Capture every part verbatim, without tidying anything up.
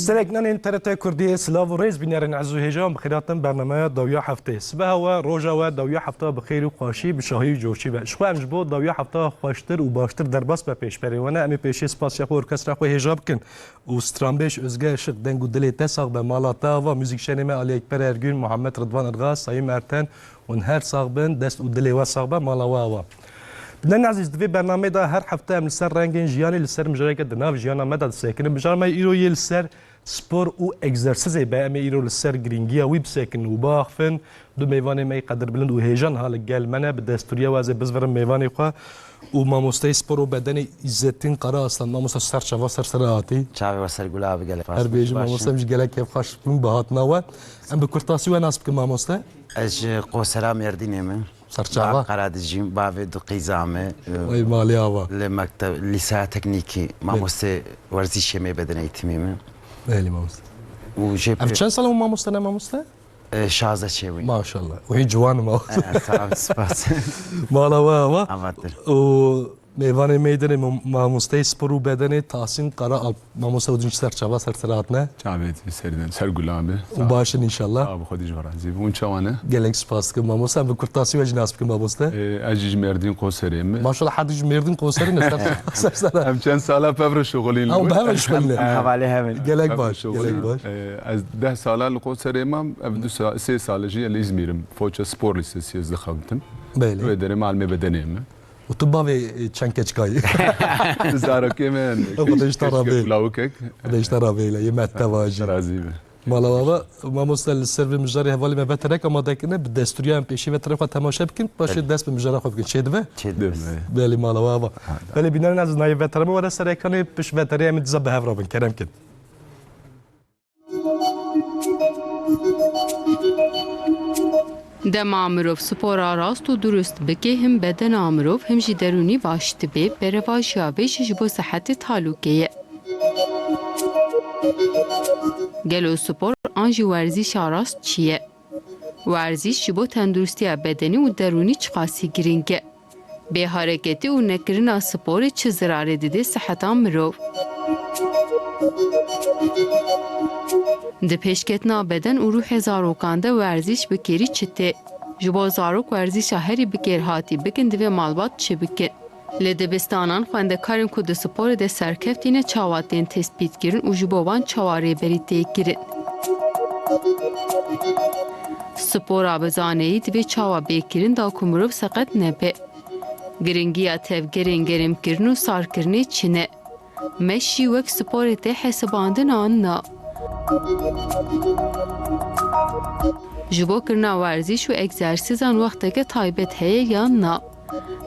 Serek nanên T R T Kurdiyê, silav û rêz bînerên ez û hêja, bi xêr hatin bernameya dawiya heftê. Sibeha we, roja we, dawiya hefta bi xêr û xweşî, bi şahî û coşî be. Ji xwe em ji bo dawiya hefta xweştir û baştir derbas be pêşberê we ne. Em ê pêşî spasiya xwe orkestra xwe hêja bikin û stranbêj Özge Işık, deng û dilê te sax be, mala te ava, muzîkşenê me Alî Ekber Ergün, Muhammed Rıdvan Irga, Sayım Erten, hûn her sax bin, dest û dilê we sax be, mala we ava. Dinlerin ezîz, di vê bernameyê de her hefte em li ser rengên jiyanê, li ser mijareke di nav jiyana me de disekinin. Mijara me îro yê li ser spor û egzersizê be. Em ê îro li ser girîngiya wî bisekinin û biaxivin. Du mêvanê me yê qedirbilind û hêja niha li gel me ne. Bi destûriya we ez ê bizvirim mêvanê xwe û mamosteyê spor û bedenê Îzzettin Karaaslan. Mamoste, ser çava, ser sera hatî. Çavê we ser gula abi, gelek Her bêjin mamoste, em jî gelek kêfxweş bûn bi hatina we. Em bi kurtasî we nas bikin mamoste. Ez ji Qosera Mêrdînê me. Serçava. Ankara dijîm, bavê du qîza me. Vay malê ava. Li mekteb, lîseya teknîkî, Belê. Mamostê werzîşê me, beden eğitimî me. Belê mamoste. Û jê Ev pê- çend sala hûn mamoste ne mamoste? E, şazdeh çêwî. Maşallah. Wî ciwan e mamoste. E, sağ ol, spas. Mala we ava. Avatir. Û mêvanê me yê dinê mam-, mamosteyê spor û bedenê Tahsin Karaal. Mamoste, hûn jî ser çava, ser sera hatine. Çavê te serî de, ser gula be. Û baş in înşallah. Sağ ol, Xwedî ji we razî be. Hûn çawa ne? Gelek spas dikim mamoste. Em bi kurtasî we jî nas bikin mamoste. Ee, ez jî ji Mêrdîn Qoserê me. Maşallah, her du ji Mêrdîn Qoserê ne, ser, ser, ser. Em çend sala pevre şixulîn. Ew bi hev re şixulîne. Em hevalê hev in. Gelek baş, gelek baş. Ee, ez deh sala li Qoserê mam, ev du sa-, sê sal jî li Îzmîr im. Foça Spor Lisesi ez dixebitim. Belê. Wê derê malmê bedenê me. Û tu bavê, e, çend keçika yî? Zarokê me, Xwedê ji te re bê. Lawikek. Xwedê ji te re bê, yê me teva jî. Razî be. Mala we ava, mamoste, li ser vê mijarê hevalê me veterek amade kirine, bi destûriya em pêşî veterê xwe temaşe bikin, paşê dest bi mijara xwe bikin. Çê dibe? Çê dibe. Belê, mala we ava. Belê, bînerên ezîz, nayê veterê me were ser ekranê, pişt veterê em ê dîsa bi hev re bin. Kerem kin. Dema mirov spora rast û durust bike, him bedena mirov, him jî derûnî baş dibe, berevajiya vê jî ji bo sihetê talûkê ye. Gelo spor an jî werzîşa rast çi ye? Werzîş ji bo tenduristiya bedenî û derûnî çiqasî girîng e? Bê hareketî û nekirina sporê çi zirarê dide siheta mirov? Di pêşketina beden û ruhê zarokan de werzîş bi kêrî çi tê? Ji bo zarok werzîşa herî bi kêrhatî bikin, divê malbat çi bikin? Li dibistanan xwendekarên ku di sporê de serkeftî ne çawa tên tespîtkirin û ji bo wan çawa rêberî tê kirin? Spora bi zaneyî divê çawa bê kirin da ku mirov seqet nebe? Girîngiya tevgerên germkirin û sarkirinê çi ne? Meşî wek sporê tê hesibandin an na? Ji bo kirina werzîş û egzersîzan wexteke taybet heye yan na?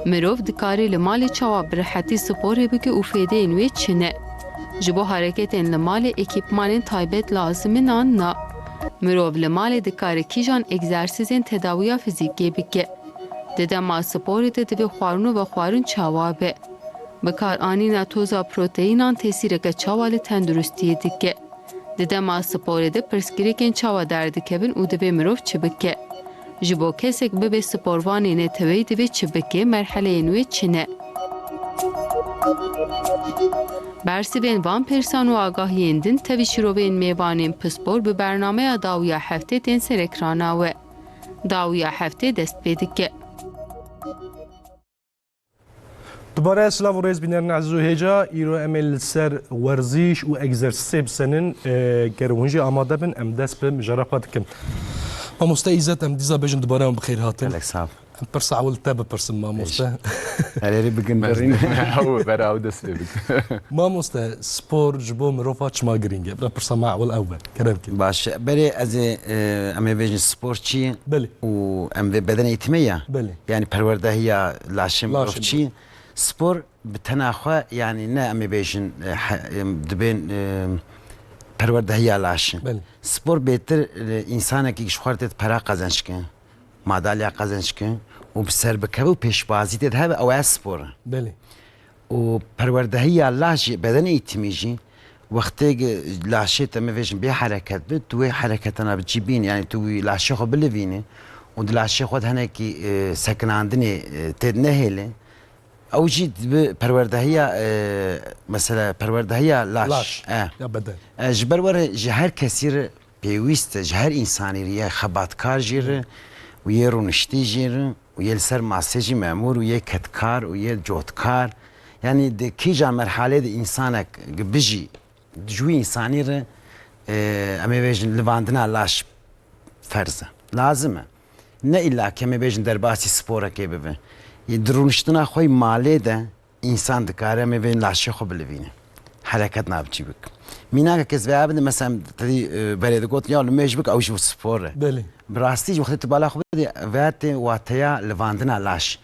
Mirov dikare li malê çawa bi rehetî sporê bike û fêdeyên wê çi ne? Ji bo hareketên li malê ekîpmanên taybet lazim in an na? Mirov li malê dikare kîjan egzersîzên tedawiya fizîkê bike? Di dema sporê de divê xwarin û vexwarin çawa be? Bikaranîna toza proteyînan tesîreke çawa li tenduristiyê dike? Di dema sporê de pirsgirêkên çawa derdikevin û divê mirov çi bike? Ji bo kesek bibe sporvanê neteweyî divê çi bike, merheleyên wê çi ne? Bersivên van pirsan û agahiyên din tevî şirovên mêvanên pispor bi bernameya dawiya heftê tên ser ekrana we. Dawiya heftê dest pê dike. Dubare silav û rêz bînerên ezîz û hêja, îro em ê li ser werzîş û egzersîzê bisenin. E, ger hûn jî amade bin, em dest bi mijara xwe dikin. Mamoste Îzzet, em dîsa bêjin dubare em bi xêr hatin. Gelek sağ ol. Em pirsa ewil te bipirsin, mamoste. Erê, erê, bikin derîn. Ew, bera ew dest pê bikin. Mamoste, spor ji bo mirova çima girîng e? Bira pirsa me ewil ew be. Kerem kir. Baş, berê ez ê, e, em ê bêjin spor çi ye? Belê. Û em vê beden eğitimi ya? Belê. Yani perwerdehiya laşê mirov çi ye? Spor bi tena xwe, yani ne em ê bêjin, e, he, em, dibên, e, perwerdehiya laşê. Belê. Spor bêtir, e, însanekî ji xwe re tê pera qezenc ke, madalya qezenc ke û bi ser bikeve û pêşbazî tê de hebe, ew e spor e. Belê. Û perwerdehiya laş jî, beden eğitimî jî, wextê laşê te, me vêjin, bê hereket bi, tu wê hereketana bi cî bînî, yani tu wî laşê xwe bilivînî û di laşê xwe de hinekî, e, sekinandinê, e, tê nehêlê, Ew jî dibe perwerdehiya, e, mesela perwerdehiya laş. Laş. E. Ya beden. E, ji ber were ji her kesî re pêwîst e, ji her însanî re yê xebatkar jî re û yê rûniştî jî re û yê li ser masê jî memûr û yê kedkar û yê cotkar. Yanî di kîjan merhalê de însanek bijî ji wî însanî re, e, em ê bêjin livandina laş ferz e. Lazim e. Ne îlla ke em ê bêjin derbasî sporekê bibe. Yê di rûniştina xwe yê malê de însan dikare em ê bêjin laşê xwe bilivîne. Hereket nabçî bik. Mînakek ez veya bide, mesela, em tedî, e, berê digot, ya limêj bik, ew jî spor e. Belê. Bi rastî jî wextê tu bala xwe bidî, veya tê wateya livandina laş.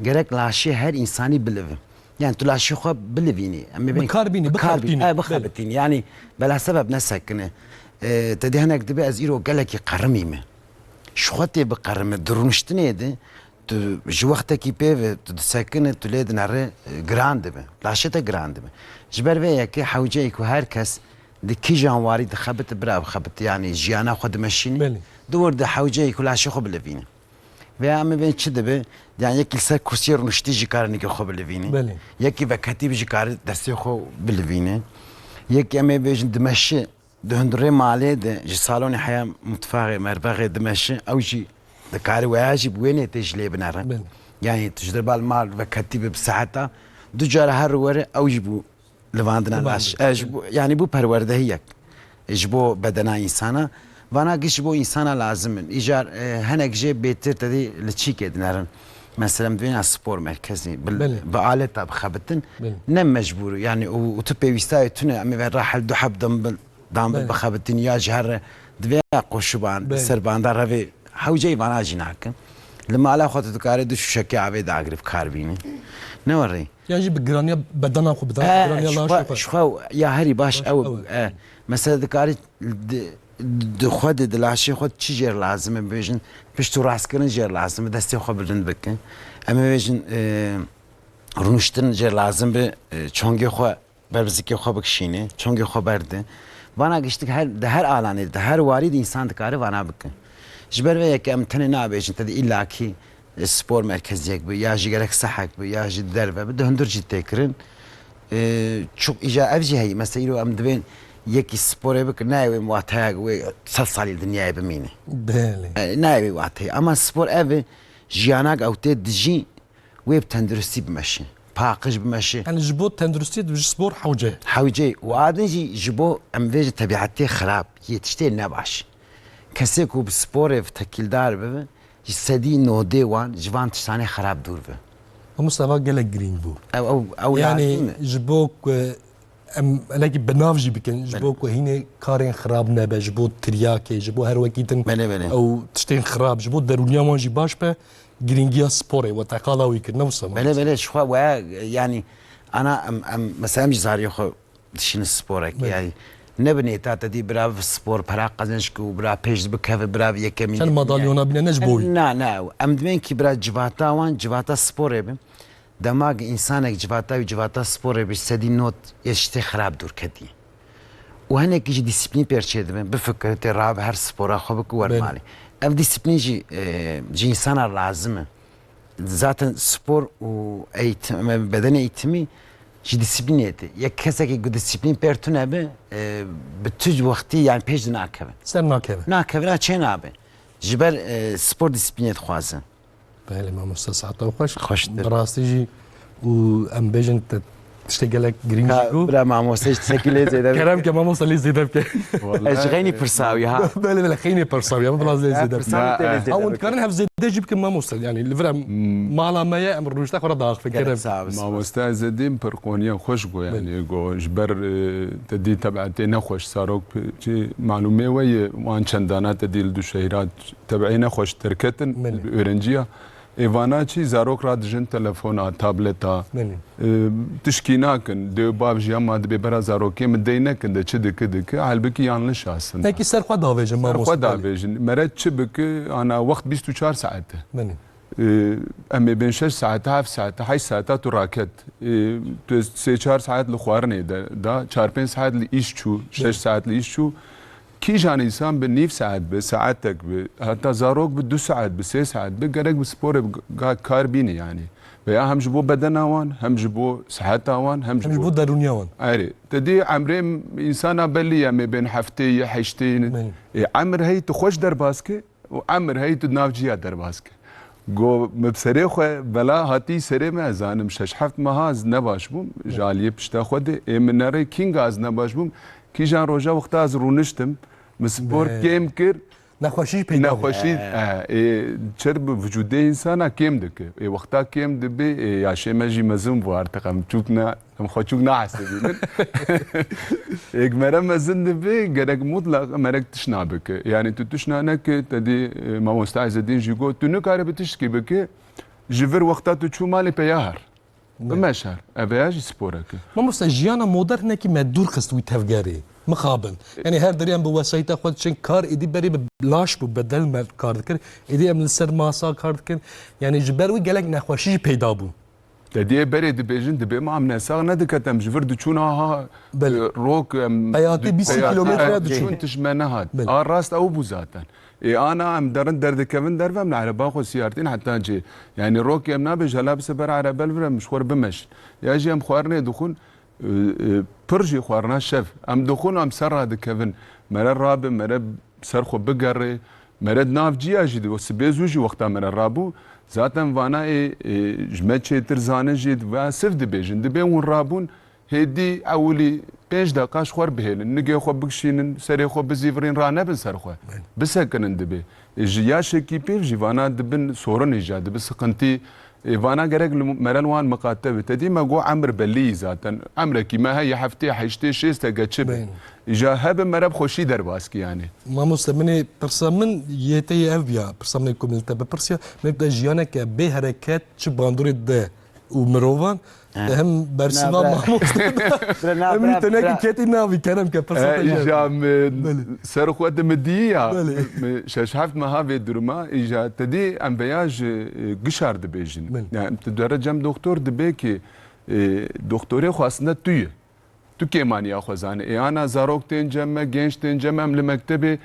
Gerek laşê her însanî bilive. Yani tu laşê xwe bilivînî. Em ê Bi kar bînî, bi kar bînî, bixebitînî. E, Belê. bixebitînî. Yani bela sebeb nesekine. E, te dê hinek dibe ez îro gelekî qerimî me. Ji xwe tê biqerime. Di rûniştinê de tu ji wextekî pê ve tu disekine, tu lê dinere, e, giran dibe. Laşê te giran dibe. Ji ber vê yekê hewce ye ku her kes di kîjan warî dixebite, bira bixebite. Yani jiyana xwe dimeşînî. Belê. Di wir de hewce ye ku laşê xwe bilivîne. Veya em ê bên çi dibe? Yani yekî li ser kursiyê rûniştî jî kare nigê xwe bilivîne. Belê. Yekî veketî jî kare destê xwe bilivîne. Yekî em ê bêjin dimeşi, di hundirê malê de ji salonê heya mutfaxê, mervexê dimeşi, ew jî dikare weya jî bi wê nêtê jî lê binere. Belê. Yani tu ji derba li mal veketî be bi saeta du cara her were ew jî bû livandina Livandin. laş. E, ji bo, yani bû perwerdehiyek. E, ji bo bedena însana. Vana giş ji bo însana lazim in. Îcar, e, hinek jê bêtir tedî li çîkê dinerin. Mesela em divêna spor merkezî, bi, Belê. bi aleta bixebitin. Belê. Ne mecbûr, yani û, û tu pêwîstayê tune, em ê ve rahel du heb dumbbell, dumbbell Belê. bixebitin ya ji her re divê ya qoşuban, Belê. serbanda revê hewceyî vana jî nakin. Li mala xwe tu dikarî du şûşekê avê dagirî bi kar bînî. Ne werê? Yan jî bi giraniya bedena xwe bidana, E, giraniya ji laşê xwe, xwe. ji xwe ya herî baş Baş ew, ew e. e, mesela dikarî di, di xwe de, di laşê xwe çi jêr lazim e bibêjin, pişt û rastkirin jêr lazim e, destê xwe bilind bikin. Em ê bêjin, e, rûniştin jêr lazim be, e, çongê xwe ber bi zikê xwe bikişîne, çongê xwe berde. Vana giştik her, di her alanê, di her warî de însan dikare vana bike. Ji ber vê yekê em tenê nabêjin, te de îllakî e, spor merkeziyek bi, ya jî gerek sehek bi, ya jî derve bi, di hundir jî tê kirin. E, çok îca ev jî heye. Mesela îro em divên yekî sporê bike, nayê wê wateyek wê sed salî li dinyayê bimîne. Belê. E, nayê wê wateyê. Ama spor ev e, jiyanak ew tê dijî, wê bi tenduristî bimeşe. Paqij bimeşe. Yani ji bo tenduristiyê ji spor hewce. Hewce. Û a din jî ji bo em vê ji tebiatê xirab, yê tiştê nebaş. Kesê ku bi sporê ve tekîldar bibe, ji sedî nodê wan ji van tiştanê xerab dûr be. Mamoste, eva gelek girîng bû. Ew, ew, ew Yani lazim e. ji bo ku em hinekî bi nav jî bikin, ji Belê. bo ku hînê karên xirab nebe, ji bo tiryakê, ji bo her wekî din Belê, belê. ew tiştên xirab, ji bo derûniya wan jî baş be, girîngiya sporê we teqala wî kir, ne wisa Belê, mamoste? belê, ji xwe we, yani, ana em, em, mesela em jî zariyê xwe dişînin sporek. Belê. Yani ne bi nêta te dî bira spor pera qezenç ku bira pêş bikeve, bira yekemîn Çend dî. madalyona bîne ne ji bo wî? Na, na. Em divên ki bira civata wan, civata sporê bin. Dema ki însanek civata wî civata sporê bi sedî not yê tiştê xirab dûr ketî. Û hinekî jî dîsîplîn pêr çêdibin. Bifikir tê rabe her spora xwe bike wer Belê. malê. Ev dîsîplîn jî, e, ji însana lazim e. Zaten spor û eğitim, bedenê eğitimî ji dîsîplînê tê. Yek kesekî ku dîsîplîn pêr tune be, e, bi tu wextî, yani pêş de nakeve. Ser nakeve. Nakeve, na çê nabe. Ji ber, e, spor dîsîplînê dixwaze. Belê mamoste, saeta xweş. Xweştir. Bi rastî jî û em bêjin te tiştê gelek girîng jî Ka, got. bira mamoste, ji sekî lê zêde bike. Kerem ke mamoste lê zêde bike. Wallahî. Ez ji xeynî pirsa wî ha. Belê, belê, xeynê pirsa wî, ama biraz lê Ya, zêde bike. pirsa wî tê lê Ya, zêde Ha, hûn bike. dikarin hev zêde jî bikin mamoste, yani li vir em Hmm. mala me ye, em rûnişta xwe re daxivin, Kerem. Kerem, sağ ol. Mamoste Ezedîn pirqoniya xweş got, Belê. yani got, ji ber, e, te dî tebetê nexweş, zarok, çi malûmê we ye, wan çendana te dî li Duşehîra tebeyê nexweş derketin, Belê. bi öğrenciya. Ê vana çî zarok radijin telefona, tableta. Belê. E, tişkî nakin. Dê û bav jî ama dibê bera zarokê min dey nekin de çi dike dike. Halbikî yanlış aslında. Peki ser xwe davêjin, Ser mamoste xwe Belê. davêjin. Mere çi bike, ana wext bîst û çar saet e. Belê. E, em ê bên şeş saete, heft saete, heşt saete tu raket. E, tu sê çar saet li xwarinê de, da, çar pênc saet li îş çû, şeş Belê. saet li îş çû. Kîjan însan bi nîv saet bi, saetek bi, heta zarok bi du saet bi, sê saet bi, gerek bi sporê bi ga-, kar bînî yani. Veya hem ji bo bedena wan, hem ji bo siheta wan, hem ji Hem ji bo bo derûniya wan. Erê, te dî emrê însana belî ye, em ê bên heftê yê, heştê yê. Belê. Ê, emir hey tu xweş derbas ke û emir hey tu navciya derbas ke. Go, min bi serê xwe bela hatî serê me, ez zanim şeş heft meha ez nebaş bûm, ji aliyê pişta xwe de, ê min nerê kînga ez nebaş bûm, kîjan roja wexta ez rûniştim, min spor Be. kêm kir, Nexweşî peyda bû. Nexweşî, e, e, çer bi vücudê însana kêm dike. Ê wexta kêm dibe, ê yaşê me jî mezin bû artık. Em çûk ne, em xwe çûk nahesibînin. Êk mere mezin dibe, gerek mutlaq merek tişna bike. Yani tu tişna neke, te dî, e, Mamosta Îzedîn jî got, tu nikare bi tiştkî bike, ji vir wexta tu çû malê peya her. Belê. Bimeşer. Ev ya jî sporek e. Mamoste, jiyana modern hinekî me dûr xist wî tevgerê. Mixabin. Yanî her derê em bi wesayîta xwe diçin kar, êdî berê bi laş bû, bedel me kar dikir. Êdî em li ser masa kar dikin. Yanî ji ber wî gelek nexweşî jî peyda bûn. Te diyê berê dibêjin, dibê ma em nesax nediketem, ji vir diçûn aha, Belê. e, rok, em, Peyatê di-, bîst peyatê, kilometre e, diçûn. diçûn tişt me nehat. Belê. A rast ew bû zaten. Ê ana em derin derdikevin derve, em li ereba xwe siyartîn heta cê. Yani rokê em nabêj hela bise ber erebe li vir em ji xwe re bimeşin. Ya jî em xwarinê dixwin, e, e, pir jî xwarina şev. Em dixwin em ser radikevin. Mere rabe, mere ser xwe bigerê. Mere di nav ciya jî de, sibê zû jî wexta mere rabû. Zaten vana ê, e, ji me çêtir zanin jî, ve siv dibêjin. Dibê hûn rabûn, Hêdî ewilî pênc deqa ji xwe re bihêlin, nigê xwe bikişînin, serê xwe bizîvirîn, ranebin ser xwe. Belê. Bisekinin dibê. E, ji yaşekî pêv jî vana dibin sorinê jî, dibi siqintî. E, vana gerek li, mere li wan miqate be. Te dî me got emir bellî zaten. Emrekî me heye heftê, heştê, şêst hege çi be. Belê. Îja hebe mere bi xweşî derbas ki yani. Mamoste, min ê pirsa min yê te yê ev biya. Pirsa min ê ku min li te bipirsiya. Min te jiyaneke bê hereket çi bandorê de û mirovan, He. hem bersiva Na, bira. mamoste de. Bira, na, Em bira, tenekî bira. ketî navî kerem ke pirsa E, te îja jî. min Belê. ser xwe de min dî ya. Belê. Min şeş heft meha vê duruma, îja te dî em veya ji, e, gişar dibêjin. Belê. Yani tu dere cem doktor dibê ki, e, doktorê xwe aslında tu ye. Tu kêmaniya xwe zanî. Ê ana zarok tên cem me, genç tên cem me, em li mektebê,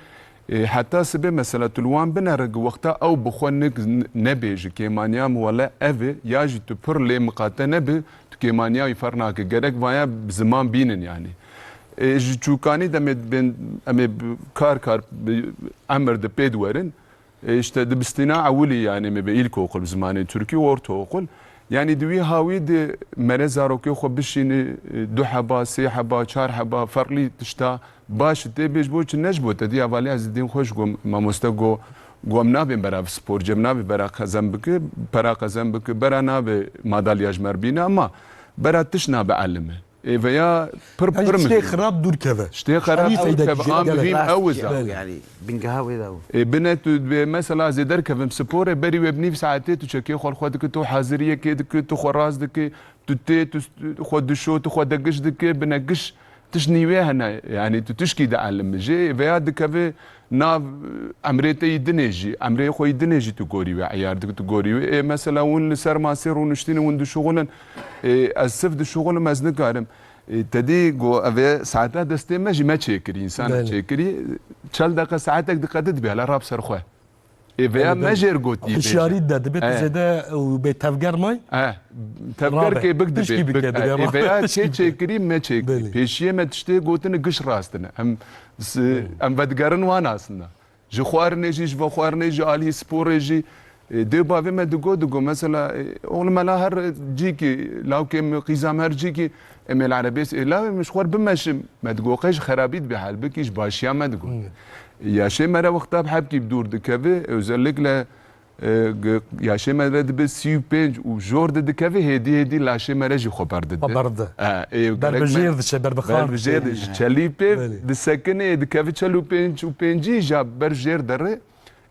ê, heta sibê mesela tu li wan binere, wexta ew bi xwe nik nebêji, kêmaniya min wele ev e, ya jî tu pir lê miqate nebi, tu kêmaniya wî ferq nake. Gerek vaya bi ziman bînin yani. Ê, ji çûkanî de em ê bên, em ê bi kar kar bi emir de pê diwerin. E, işte dibistîna ewilî, yani me be ilkokul bi zimanê Tirkî û ortaokul. Yani di wî hawî de mere zarokê xwe bişînî, e, du heba, sê heba, çar heba, ferqlî tişta baş tê bê ji bo çi ne ji bo te dî hevalî ez dîn xweş go, mamoste go, go em nabên bera spor, cem nabê bera qezem bike, pera qezem bike, bera nabe madalya ji me re bîne, ama bera tişt nabe elime. Ê veya pir Yani pir tiştê mihîm. xirab dûr keve. Tiştê xirab Şerî dûr feyda keve, kişî a gelek. mihîm ew Rast e ya, zaten. yani, bingeha wê de bû. Ê bine tu dibê mesela ez ê derkevim sporê, berî wê bi nîv saetê tu çekê xwe li xwe dike, tu haziriyekê dike, tu xwe rast dike, tu tê, tu st-, xwe dişo, tu xwe degiş dike, bine giş tişt nîvê hene, yani tu tişkî dielime jê, veya dikeve Nav, emrê te yî dinê jî, emrê xwe yî dinê jî tu gorî wê, eyar dike tu gorî wê. Ê, mesela hûn li ser masê rûniştîne, hûn dişuxulin. Ê, ez sif dişuxulim, ez nikarim. Ê, te dî go, ev ê saeta destê me jî me çêkirî, însana Belê. çêkirî. Çel deqe saetek diqedit bê, hele rab ser xwe. Ê, veya Belê, me belê. jêr gotî bêje. Hişyarî de dibe, tu Ê. zêde û bê tevger may? Ê, tevger Rabe. kê bik dibe, Tişkî bik, bike, ê, dibe, ê, rabe. veya kê Tişkî bike. çêkirî, me çêkirî. Belê. Pêşiyê me tiştê gotine giş rastine. Em S-, em vedigerin wan aslında. Ji xwarinê jî, ji vexwarinê jî, alî sporê jî, e, dê bavê me digo, digo. Mesela, e, oğlum, me la her cîkî, lawkê min, qîza min her cîkî, em ê li erebê s-, ê lawê min ji xwe bimeşim. Me digo, qey ji xerabî dibe, halbikî ji başiya me digo. Hmm. Yaşê me re wexta bi hebkî bi dûr dikeve, özellikle E, g-, yaşê me re dibe sî û pênc û jor de dikeve, hêdî hêdî laşê me re jî xwe berdide. Xwe berde. E, ê, Ber gerek bi me jêr diçe, ber bi xar ber bi jêr diçe. diçe. Çelî pê Belê. disekine, ê dikeve çel û pênc û pêncî ja ber jêr derê.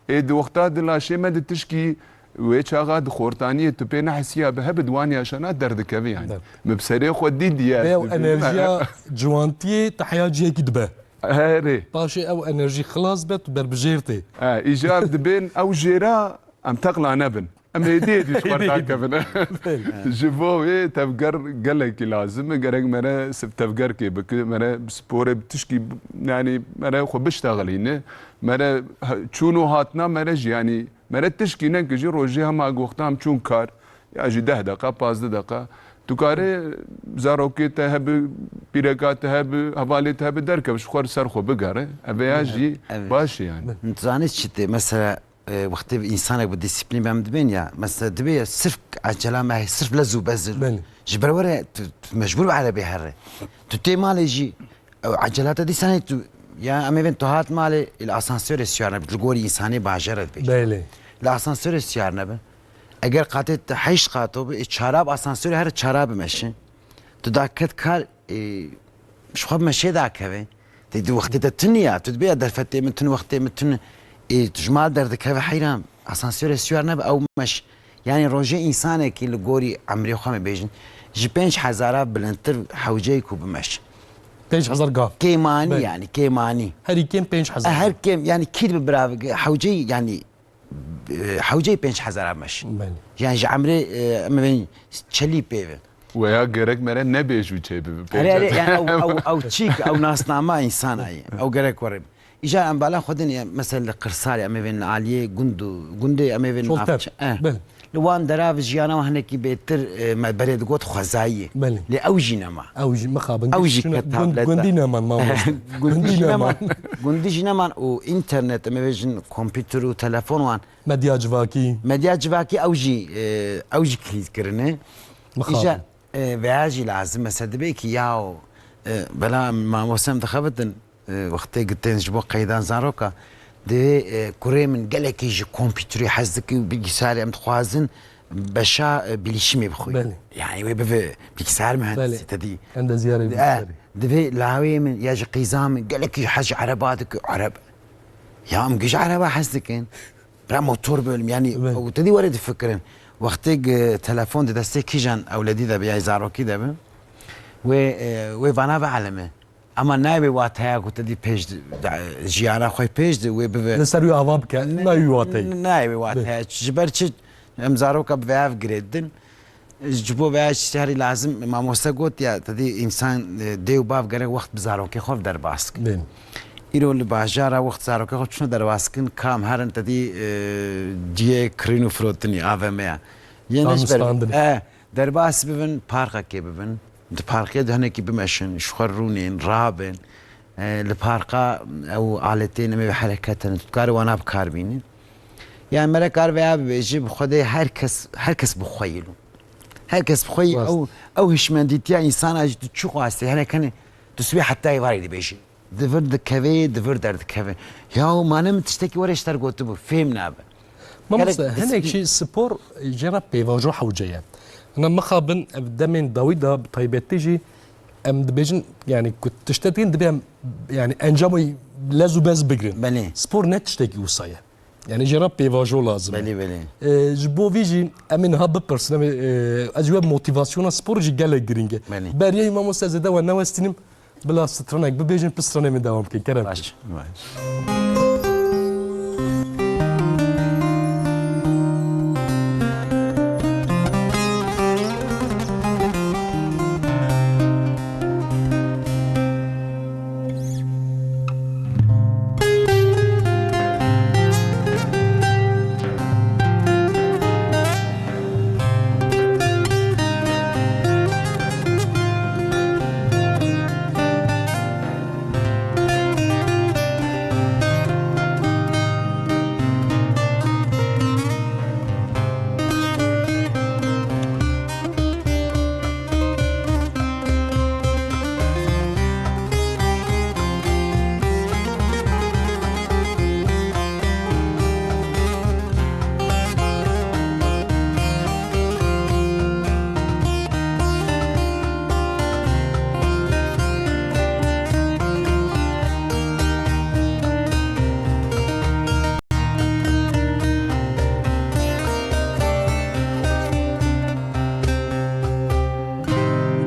Ê di wexta di laşê me di tişkî wê çaxa di xortaniyê tu pê nehisiya bi hebe di wan yaşana derdikeve yani. Der. Min bi serê xwe dî diye. Bê ew enerjiya ciwantiyê te heya ciyekî dibe. Herê. Paşê ew enerjî xilas be, tu ber bi jêr tê. E, îcar dibên ew jêra em teqla nebin. Em êdî êdî ji xwe Êdî êdî. dakevin. Belê. Ji bo wê tevger gelekî lazim e. Gerek mere sib tevgerkê bike, mere sporê bi tişkî, yani mere xwe biştexilîne. Mere he-, çûn û hatina mere jî, yani mere tişkî neke jî rojê hema goxta em çûn kar. Ya jî deh deqa, pazdeh deqa. Tu karê zarokê te hebe, pîreka te hebe, hevalê te hebe derkeve, ji xwe li ser xwe bigere. Ev ya jî Evet. baş e yani. Min tu zanî çi tê? Mesela, e, wextê bi însanek bi dîsîplîn be em dibên ya. Mesela dibê ya sirf ecela me heye, sirf lez û bez. Belê. Ji ber were tu, tu mecbûr bi erebê here. Tu tê malê jî, ew ecela te dîsa heye tu, ya em ê bên tu hat malê, li asansörê siyar nebe, li gorî însanê bajêr e dibêjin. Belê. Li asansörê siyar nebe. Eger qatê te heşt qato bi, ê çara bi asansörê here çara bimeşe. Tu daket kar, ê, ji xwe bi meşê dakeve. Tê di wextê te tuniya, tu dibê ya derfetê min tun, wextê min tun, ê, tu ji mal derdikeve heyran. Asansörê siyar nebe ew meş. Yani rojê însanekî li gorî emrê xwe me bêjin, ji pênc hezara bilindtir hewceyê ku bimeş. Pênc hezar gav. Kêmanî Belê. yani, kêmanî. Herî kêm pênc hezar. E, her kêm, yani kî dibe bira hewceyê, yani, e, hewceyê pênc hezara meş. Belê. Yani ji emrê, e, em ê bên çelî pê ve. Weya gerek mere nebêj û çê bibe. Erê, erê, yani ew, ew, ew çîk, ew nasnama însan ayê. Ew gerek were. Îcar em bala xwe din, ya, mesela li qirsalê em ê bên li aliyê gund û, gundê em ê bên Çolter. navçe-, eh. Belê. Li wan dera jiyana wan hinekî bêtir, e, me berê digot xwezayî. Belê. Lê ew jî nema. Ew jî mixabin. Ew jî Şuna ket gund-, tableta. gundî neman mamoste. Gundî Gundî jî neman. neman. Gundî jî neman û înternet, em ê bêjin kompîter û telefon wan. Medya civakî. Medya civakî ew jî, e, ew jî kilît kirine. Mixabin. Îcar, e, veya jî lazim, mesela dibê ki yaw, e, bela mamoste em dixebitin, e, wextê gitên ji bo qeydan zaroka, divê, e, kurê min gelekî ji kompîterî hez dike û bilgisayarê em dixwazin beşa, e, bilîşimê bixwe. Belê. Yani wê bibe bilgisayar mühendisi Belê. te dî. Endeziyarê E, bilgisayarê. Divê lawê min ya ji qîza min gelekî hez ji ereba dike, ereb-, ya em giş ereba hez dikin. Bira motor bölüm, yani Evet. ew te dî were difikirin. Wextê, e, telefon di destê kîjan ewledî de be, ya zarokî de be, wê, e, wê vana bielime. Ama nayê wê wateya ku te dî pêş di, da, jiyana xwe pêş di, wê bibe. Li ser wî ava bike, nayê wî wateyê. N-, nayê wê wateya. Ji ber çi em zaroka bi vêya girê didin? Ji bo vêya tiştê herî lazim, mamoste got ya, te dî însan, e, dê û bav gerek wext bi zarokê xwe derbas kin. Bên. Îro li bajara wext zarokê xwe çûne derbas kin, kam herin te dî, e, ciyê kirîn û firotinî, A V M ya. Yê Tam ne ji ber, standin. e, Derbas bibin, parkekê bibin. Di parkê de hinekî bimeşin, ji xwe rûnên, rabin. E, li parka ew aletên em ê hereket hene, tu dikarî wana bi kar bînî. Yani me re kar veya bibêjî, bi xwe de her kes, her kes bi xwe yî lo. Her kes bi xwe yî, Rast. ew, ew hişmendîtiya însana jî tu çi xwastî, hinek hene, tu sibê heta êvarê dibêjî. Di vir dikeve, di vir derdikeve. Yahu mane min tiştekî were ji te re gotibû, fêm nabe. Mamoste, Gerek hinek disiplîn- jî spor jê re pêvajo hewce ye. Hina mixabin ev demên dawî de bi taybetî jî em dibêjin, yani ku tiştek dikin dibe em, yani encamê lez û bez bigirin. Belê. Spor ne tiştekî wisa ye. Yani jê re pêvajo lazim e. Belê, belê. E, ji bo vî jî em ê niha bipirsin, em ê, e, ez wê motivasyona spor jî gelek giring e. Belê. Beriyê mamoste zêde we newestînim. Bila stranek bibêjin, pişt stranê min dewam bikin. Kerem Baş, baş.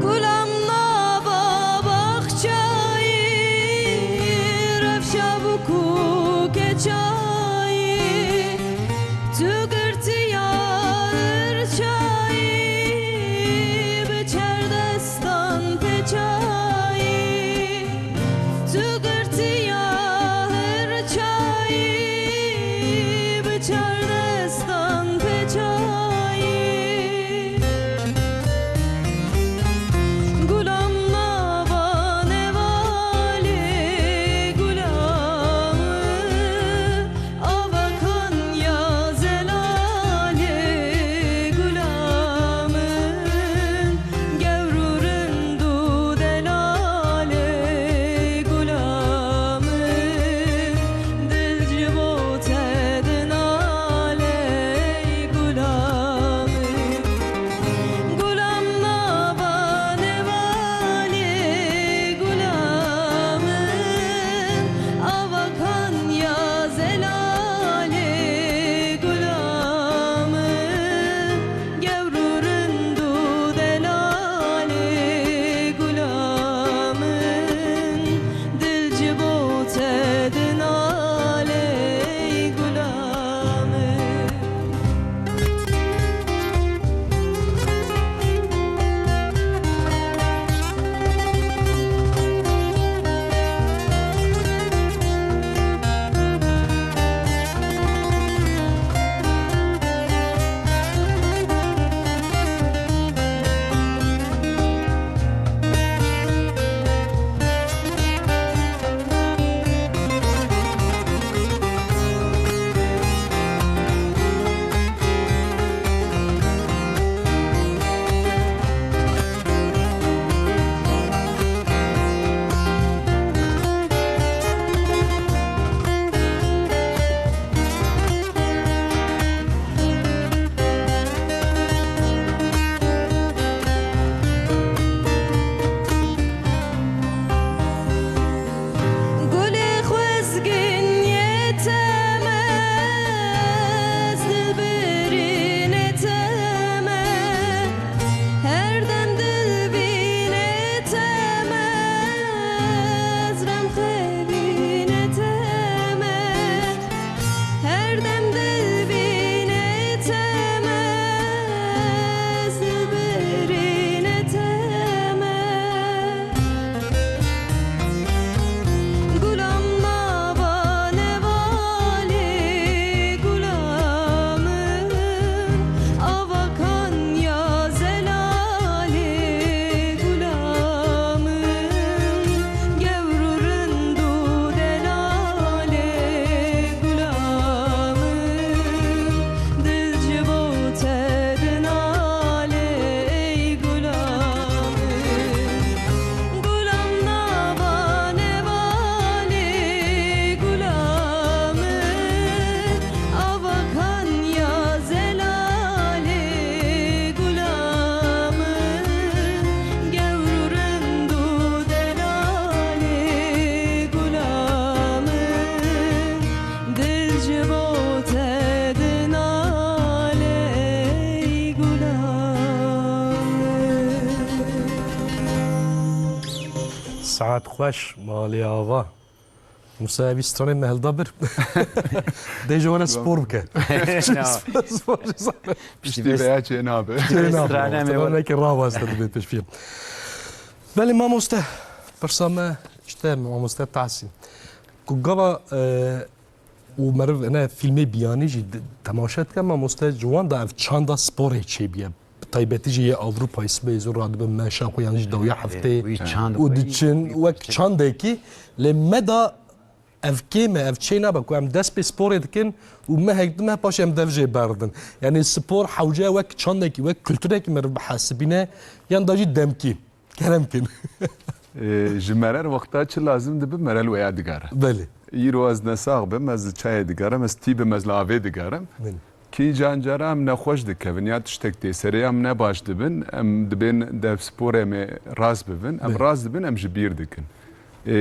Gulam nava baxçayî, rewşa bûk û keçayî, tu girtiya hirçayî, bi çar destan pêçayî. Tu girtiya hirçayî, bi çar destan pêçayî. Xweş, malê ava. Musa, evî stranê me hilda bir. Dê ji wana spor bike. Spor ji zane. Piştî vê ya çê nabe. Piştî vê stranê me Straneke rawaz te dibê pêşviya. Belê mamoste, pirsa me işte mamoste Tahsîn. Ku gava, e, û meriv ene filmê biyanî jî di-, temaşe dike, mamoste ji wan da ev çanda sporê çêbiye. Bi taybetî jî yê Ewropayê sibê zû radibin meşa xwe yan jî dawiya heftê Wî çand û wî- diçin wî wek çandekî. Lê me da ev kêm e, ev çê nabe ku em dest pê sporê dikin û mehek du meh paşê em dev jê berdin. Yanî spor hewce wek çandekî, wek kulturekî meriv bihesibîne yan da jî demkî. Kerem kin. Ee, ji merer wexta çi lazim dibe, merer weya digare. Belê. Îro ez nesax bim, ez li çayê digerim, ez tî bim, ez li avê digerim. Belê. Kî can cara em nexweş dikevin ya tiştek tê serê em ne baş dibin, em dibên dev sporê me rast bibin, em Belê. rast dibin, em ji bîr dikin. Ee,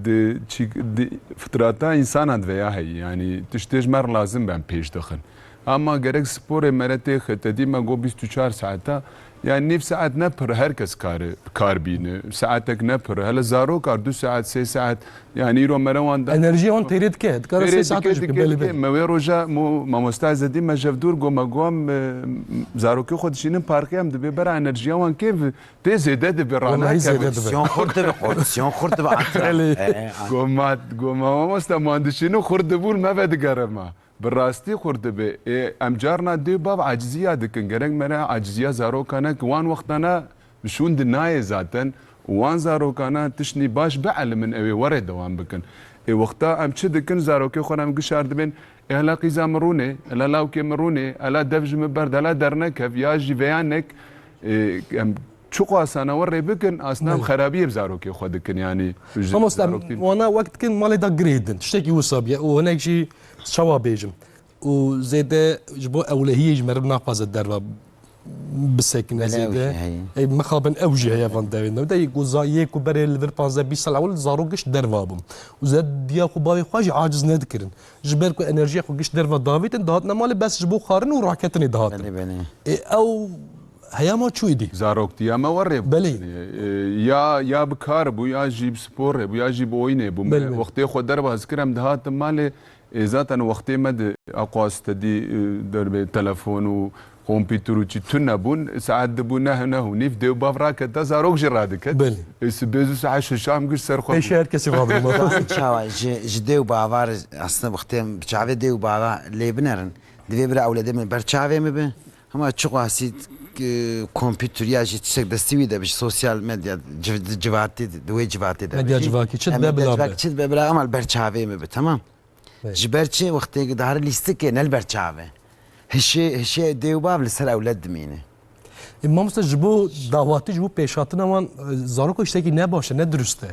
di, çî, di, fitrata însanan veya heyî, yanî tiştê ji me re lazim be em pêş dixin. Ama gerek sporê mere tê xetedî me got bîst û çar saeta, yani nîv saet ne pir, her kes kare, kar bîne. Saetek ne pir. Hele zarok ar du saet, sê saet, yani îro mere wan da Enerjiya wan têrê dike. Dikare sê Têrê saet dike, jî dike, bike, belê, dike. belê. Me wê roja mo-, mamosta Ezedî me jev dûr got, me got, em, e, zarokê xwe dişînin parkê, em dibê bera enerjiya wan kêm tê zêde dibe, Wallahî ranakeve. zêde dibe. Kondisyon xurt dibe, kondisyon xurt dibe. Belê. E, e, Got, ma, got, ma mamosta, man dişînin xurt dibûn, me vedigerima. Bi rastî xurt dibe. Ê, em carna dê û bav aciziya dikin. Gerek mere aciziya zarokan neke. Wan wextana şûn di nayê zaten. Wan zarokana tiştnî baş bielimin, ew ê were dewam bikin. Ê, wexta em çi dikin? Zarokê xwe em gişar dibên. Ê, hela qîza min rûnê, hela lawkê min rûnê, hela dev ji min berd, hela dernekev, ya jî veya nek. Ê, em çiqasana we rê bikin, asna em Belê. xerabiyê bi zarokê xwe dikin, yanî ji Mamoste, zarokî- wana wek dikin malê da girêdin. Tiştekî wisa biye û hinek jî çawa bêjim. Û zêde ji bo ewlehiyê ji meriv naxwaze derva bisekine Belê, ew zêde. jî heye. Ey, mixabin ew jî heye van devên de. De ku za-, yê ku berê li vir panzdeh bîst sal ewil zarok giş derva bûn. Û zêde diya xwe bavê xwe jî aciz nedikirin. Ji ber ku enerjiya xwe giş derva davêtin, dihatine malê bes ji bo xwarin û raketinê dihatin. Belê, belê. Ê, ew heyama çûyî dî. Zaroktiya me were bû. Belê. Yanî, e, ya, ya bi kar bû, ya jî bi spor re bû, ya jî bi oyînê bû. Me Belê, belê. wextê xwe derva zikir em dihatin malê, e, zaten wextê me di aqwas te dî, e, derbê telefon û kompîtur û çi tune bûn. Saet dibû neh, neh û nîv, dê û bav rakete, zarok jî radiket. Belê. E, sibê zû saet şeşa em giş ser xwe Pêşî bûn. her kesî radibûn. Çawa ji, ji dê û bava re aslında wextê em bi çavê dê û bava lê binerin. Divê bira ewledê min ber çavê min be. Hema çiqasî, e, kompîtur ya jî tiştek destî wî de bi sosyal medya civ-, civatê de, di wê civatê de Medya be jî. civakî çi Em dibe medya bila civakî be. çi dibe bila, ama li ber çavê min be, tamam? Evet. Ji ber çi wextê dihare lîstikê ne li ber çav e. Hişê, hişê dê û bav li ser ewled dimîne. E, mamoste, ji bo dawatî, ji bo pêşhatina wan, e, zarok tiştekî ne baş e, ne dirust e.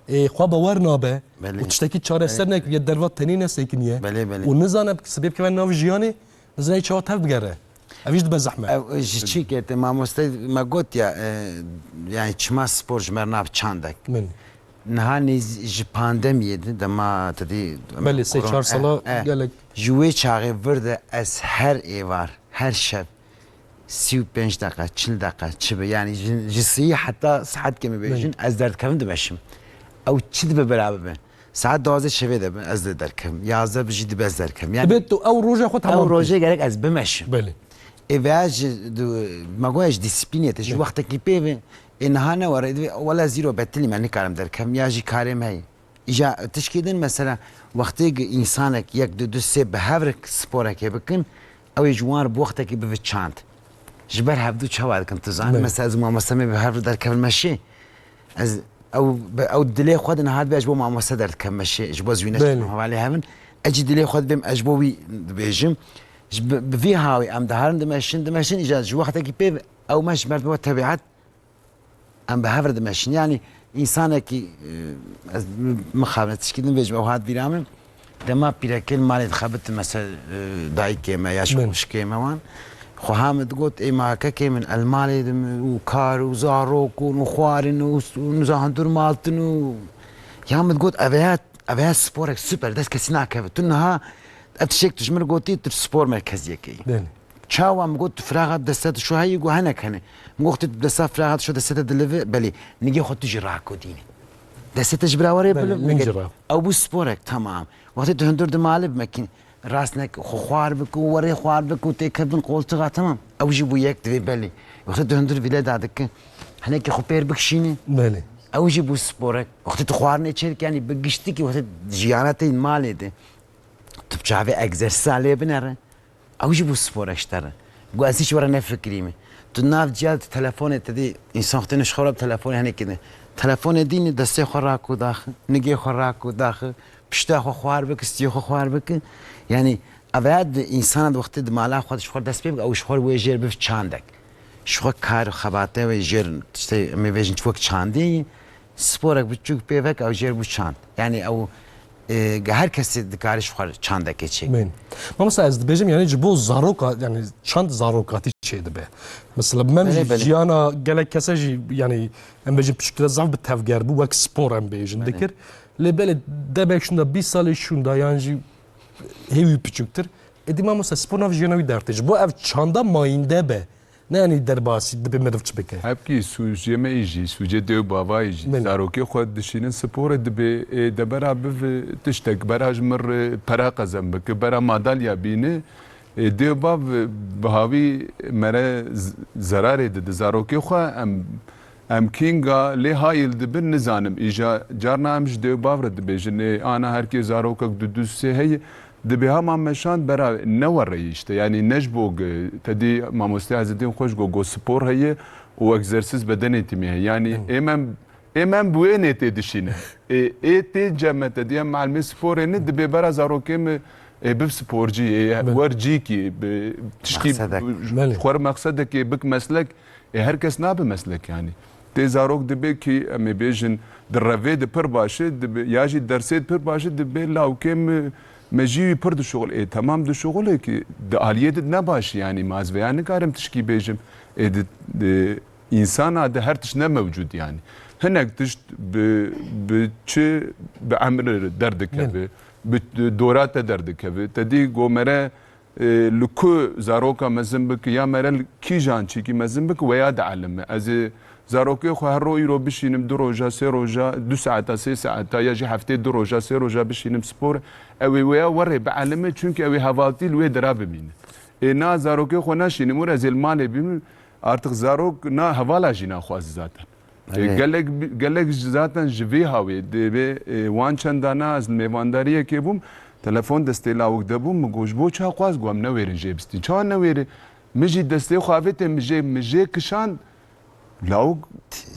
E, xwe bawer nabe Belê. û tiştekî çareser Belê. nekiriye, derva tenê nesekiniye. Belê, belê. Û nizane sibê bikeve nav jiyanê, nizane çawa tev bigere. Ev jî dibe zehmet. Ev, e, ji çi kete mamoste me got ya, e, yani çima spor ji me re nav çandek. Min. Niha nêz-, ji pandemiyê de dema te dî Belê, sê koron-, çar sala eh, eh. gelek. Ji wê çaxê vir de ez her êvar, her şev sî û pênc deqa, çil deqa, çi be, yani ji, ji sihî heta saet kemî Belê. bêjin, ez derdikevim dimeşim. Ew çi dibe bira bibe. Saet duwazdeh şevê de be, ez de derkevim. Yazdeh bi jî dibe ez derkevim. Yani Dibe tu ew roja xwe tamam ew rojê kir. gerek ez bimeşim. Belê. Ê veya ji, du-, me goya ji disiplînê te, ji Belê. wextekî pê ve, ê niha ne were, divê, wela zîro betilî me nikarim derkevim, ya jî karê me heye. Îja tişkî din mesela, wextê ki însanek yek, du, du, sê bi hev re sporekê bikin, ew ê ji wan re bi wextekî bive çand. Ji ber hevdû çawa dikin, tu zanî? Belê. Mesela ez û mamoste me bi hev re derkevin meşê. Ez, ew, bi, ew dilê xwe de niha dibe ez ji bo mamoste derdikem meşê, ji bo ez wî neşim Belê. hevalê hevin. Ez jî dilê xwe dibêm, ez ji bo wî dibêjim. Ji bi, bi vî hawî em diharin dimeşin, dimeşin, îja ji wextekî pê ew meş ji ber tebiat Em bi hev re dimeşin. Yanî însanekî, e, ez mixabin tişkî din bêjim, ew hat bîra min. Dema pîrekê li malê dixebitin, mesela, e, dayikê me ya ji Belê. xwişkê me wan. Xweha min digot, ê ma kekê min, el malê de min û kar û zarok û xwarin û, û niza hundir maltin û. Ya min digot, ev ya, ev ya sporek super, dest kesî nakeve. Tu niha ev tiştek tu ji min re gotî, tu spor merkeziyekê yî. Belê. Çawa min got, tu firaxa deste tu şo heyî, got, henek hene. Min got, tu desta firaxa tu şo deste te dilive, belê, nigê xwe tu jî rakodîne. Destê te ji bira were, belê, biliv min bigir. Ew bû sporek, tamam. Wextê tu hundir di malê bimekîn, rast nek, xwe xwar bik û werê xwar bik û têkevin qoltixa, tamam. Ew jî bû yek, divê, belê. Wextê tu hundir vîle dadikin, hinekî xwe pêr bikişînî. Belê. Ew jî bû sporek. Wextê tu xwarinê çêdikî, yanî bi giştikî wextê jiyana te yî malê de, tu bi çavê egzersîza lê binere. Ew jî bû sporek ji te re. Got, ez hiç were nefikirîme. Tu nav ciya, tu telefonê te dî, însan xwe têne ji xew re bi telefonê henekê de. Telefonê dînî destê xwe rako daxi, nigê xwe rako daxi, pişta xwe xwar bike, stiyê xwe xwar bike. Yanî, ev ya di însana di wextê di mala xwe de ji xwe dest pê bike, ew ji xwe wê jêr biv çandek. Ji xwe kar û xebate wê jêr, tiştê, em ê bêjin, çi wek çandê ye. Sporek biçûk pê vek, ew jêr bû çand. Yanî ew, e, her kesê dikare ji xwe çandekê çêke. Bên. Mamosta, ez dibêjim, yanî ji bo zaroka, yanî çand zarokatî çêdibe. Mesela, mem Belê, jî belê. jiyana gelek kese jî, yanî em bêjin piçûktir de zaf bi tevger bû, wek spor em bêjin Belê. dikir. Lê belê demek şûnda bîst salê şûnda yan jî hêwî piçûktir. Êdî mamosta, spor nav jiyana wî dertê. Ji bo ev çanda mayînde be. Ne, yanî derbasî dibe meriv çi bike? Hepkî sûcê me yî jî, sûcê dê û bava yî jî. Belê. Zarokê xwe dişînin sporê dibe, ê, de bera biv tiştek, bera ji mir, e, pera qezen bike, bera madalya bîne. Ê, dê û bav, e, bi havî mere z-, zerarê dide. Zarokê xwe em, em kînga lê hayil dibin nizanim. Îja carna em ji dê û bav re dibêjin, ê, ana herkê zarokek du du sê heye. Dibê hema meşand bera ne wereyî işte. Yanî ne ji bo ge-, te dî mamoste Ezedîn xweş got, got spor heye û egzersiz bedenê tîmê heye. Yanî Hı. êm em, êm em bi wê nê tê dişîne. Ê, ê tê ceme te dî em malimê sporê ne dibê bera zarokê min, ê, biv sporcî, ê, Belê. wer cîkî, bi, tişkî, Mexsedek. bi, Belê. xwer mexsedekê bik meslek. Ê, her kes nabe meslek yanî. Tê zarok dibe ki, em ê bêjin, di revê de pir baş e, dibe, ya jî dersê de pir baş e, dibe lawkê me, me jî wî pir dişuxul. Ê, temam dişuxulê ki, di aliyê de ne baş e yanî, ma ez veya nikarim tişkî bêjim. Ê, di, di însana de her tişt ne mewcûd yanî. Hinek tişt bi, bi çi, bi emir derdikeve, Belê. bi dora te derdikeve. Te dî gomere, e, li ku zaroka mezin bike, ya mere li kîjan çîkî mezin bike, weya dielime. Ez ê zarokê xwe her ro îro bişînim, du roja, sê roja, du saeta, sê saeta, ya jî heftê du roja, sê roja bişînim spor, ew ê weya werê bielime, çunkî ew ê hevaltî li wê dera bimîne. Ê na zarokê xwe naşînim wir, ez ê li malê bînim, artık zarok na hevala jî naxwaze zaten. E, Erê. gelek, gelek ji zaten ji vê hawê dê vê, e, wan çendana ez li mêvandariyekê bûm, telefon destê lawik de bû, min got, ji bo çawa xwaz, got, em newêrin jê bistîn. Çawa newêrin? Min jî destê xwe avêtê, min jê, min jê kişand, lawik,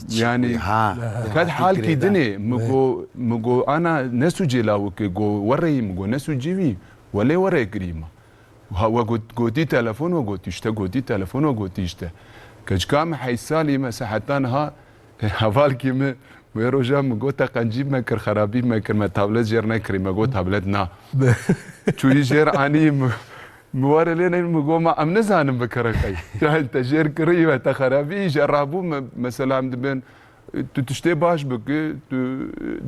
yanî, ha, qet hal kî dinê, min got, min got, ana, ne sûcê lawikê, got, wereyî, min got, ne sûcê wî, welê werê kirî me. Ha, we got-, gotî telefon, we gotî işte, gotî telefon, we gotî işte. Keçika min heyş salî me, se heta niha, hevalkî min, wê roja min got, te qencî me kir, xerabî me kir, me tablet jêr nekirî, me got, tablet na. Çûyî jêr anî min, min were lê neyî, min got, ma em nizanin bikire qey. Yani te jêr kirî ve te xerabî, jê rabû me, mesela em dibên, Tu tiştê baş bikî, tu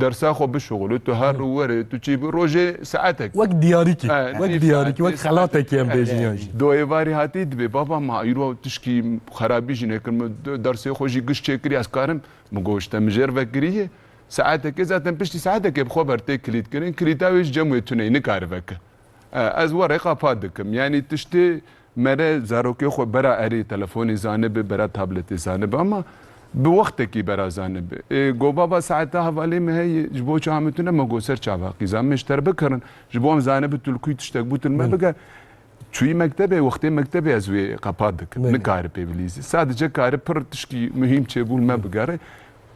dersa xwe bişuxulî, tu her werê, tu çî bi rojê saetek. Wek diyarîkî, He, wek dî diyarîkî, saetê, wek xelatekî em bêjin yan jî. Do êvarî hatî dibê, baba ma îro tişkî xerabî jî nekin, min dersê xwe jî giş çêkirî, ez karim, min got, işte min jêr vekiriye. Saetekê zaten piştî saetekê bi xwe ber tê kilît kirin, kilîta wê ji cem wê tune ye, nikare veke. E, ez werê qapa dikim. Yanî tiştê mere zarokê xwe bera erê telefonê zanibe, bera tabletê zanibe, ama bi wextekî bera zanibe. E, go baba saeta hevalê me heye, ji bo çawa min tune, me go ser çava qîza min ji te re bikirin. Ji bo em zanibe tu li kû tiştek bû tu li me Belê. bige. Çûyî mektebê, wextê mektebê ez wê qapa dikim. Belê. Nikare pê bilîzî. Sadece kare pir tişkî muhîm çêbû li me bigere.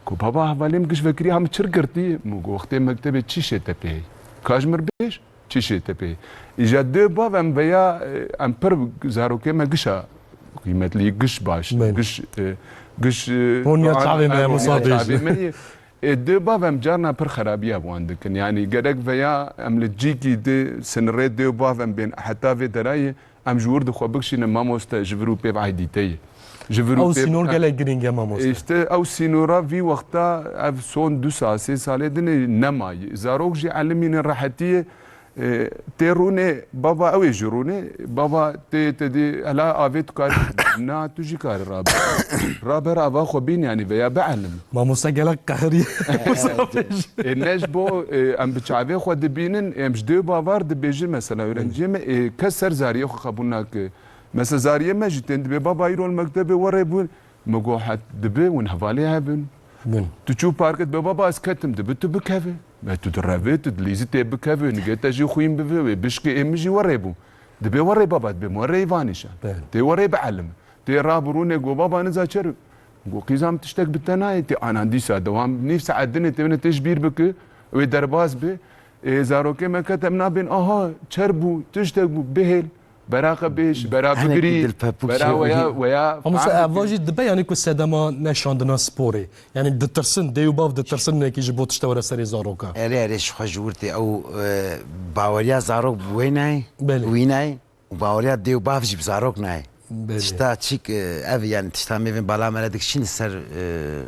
Go baba hevalê min giş vekirî, ha min çir girtî? Min go wextê mektebê çi şê te pê heye? Ka ji mir bêj? Çi şê te pê? Îja dê bav em veya, e, em pir zarokê me gişa qîmetlî, giş baş, Belê. giş, e, giş, e, Honya an-, çavê me, an-, Musa honya bêjin. çavê me ye. E, dê bav em carna pir xerabiya bi wan dikin. Yanî gerek veya em li cîkî di sinirê dê bav em bên heta vê derayê, em ji wir di xwe bikişînin, mamoste, ji vir û pê ev aydîte ye. Ji vir û Ew pê sînor gelek girîng e, mamoste. Îşte ew sînora vî wexta ev son du sal, sê salê dinê nemaye. Zarok jî elimînin rehetiyê, E, tê rûnê, baba ew ê jî rûnê, baba tê te dî hela avê tu karî, na tu jî karî rabe. Rabe ava xwe bîn, yanî veya bielim. Mamoste gelek qehirî. E, ne ji bo, e, em bi çavê xwe dibînin, em ji dê û bavar dibêjin mesela, öğrenciyê me, e, kes ser zariyê xwe qebûl nake. Mesela zariyê me jî tên dibê baba îro li mektebê werê bûn. Min got, het dibe hûn hevalê hev in. Bin. Tu çû parkê dibe, baba ez ketim, dibe tu bikeve. Me tu direvê, tu dilîzî tê bikeve, nigê te jî xwîn bive, wê bişkê ê min jî werê bû. Dibe werê baba, dibe werê vanîşe. Bin. Tê werê bielim. Tê rabû rûnê got, baba niza çer. Got, qîza min tiştek bi te nayê, tê anan dîsa dewam, nîv saet dinê tê bine tê ji bîr bike, wê derbas be. Ê, zarokê me ket em nabên, aha, çer bû, tiştek bû, bihêl. Bera xwe bêj, bera bigirî, bera weya, weya Ama se eva jî dibe, yanî ku sedema neşandina sporê. Yanî ditirsin, dê û bav ditirsin nekî ji bo tişte were serê zaroka. Erê, erê, ji xwe ji wir tê ew, e, baweriya zarok bi wê nayê, Belê. wî nayê û baweriya dê û bav jî bi zarok nayê. Belê. Tişta çîk, e, ev, yanî tişta mêvên bala me re dikişîn li ser, e,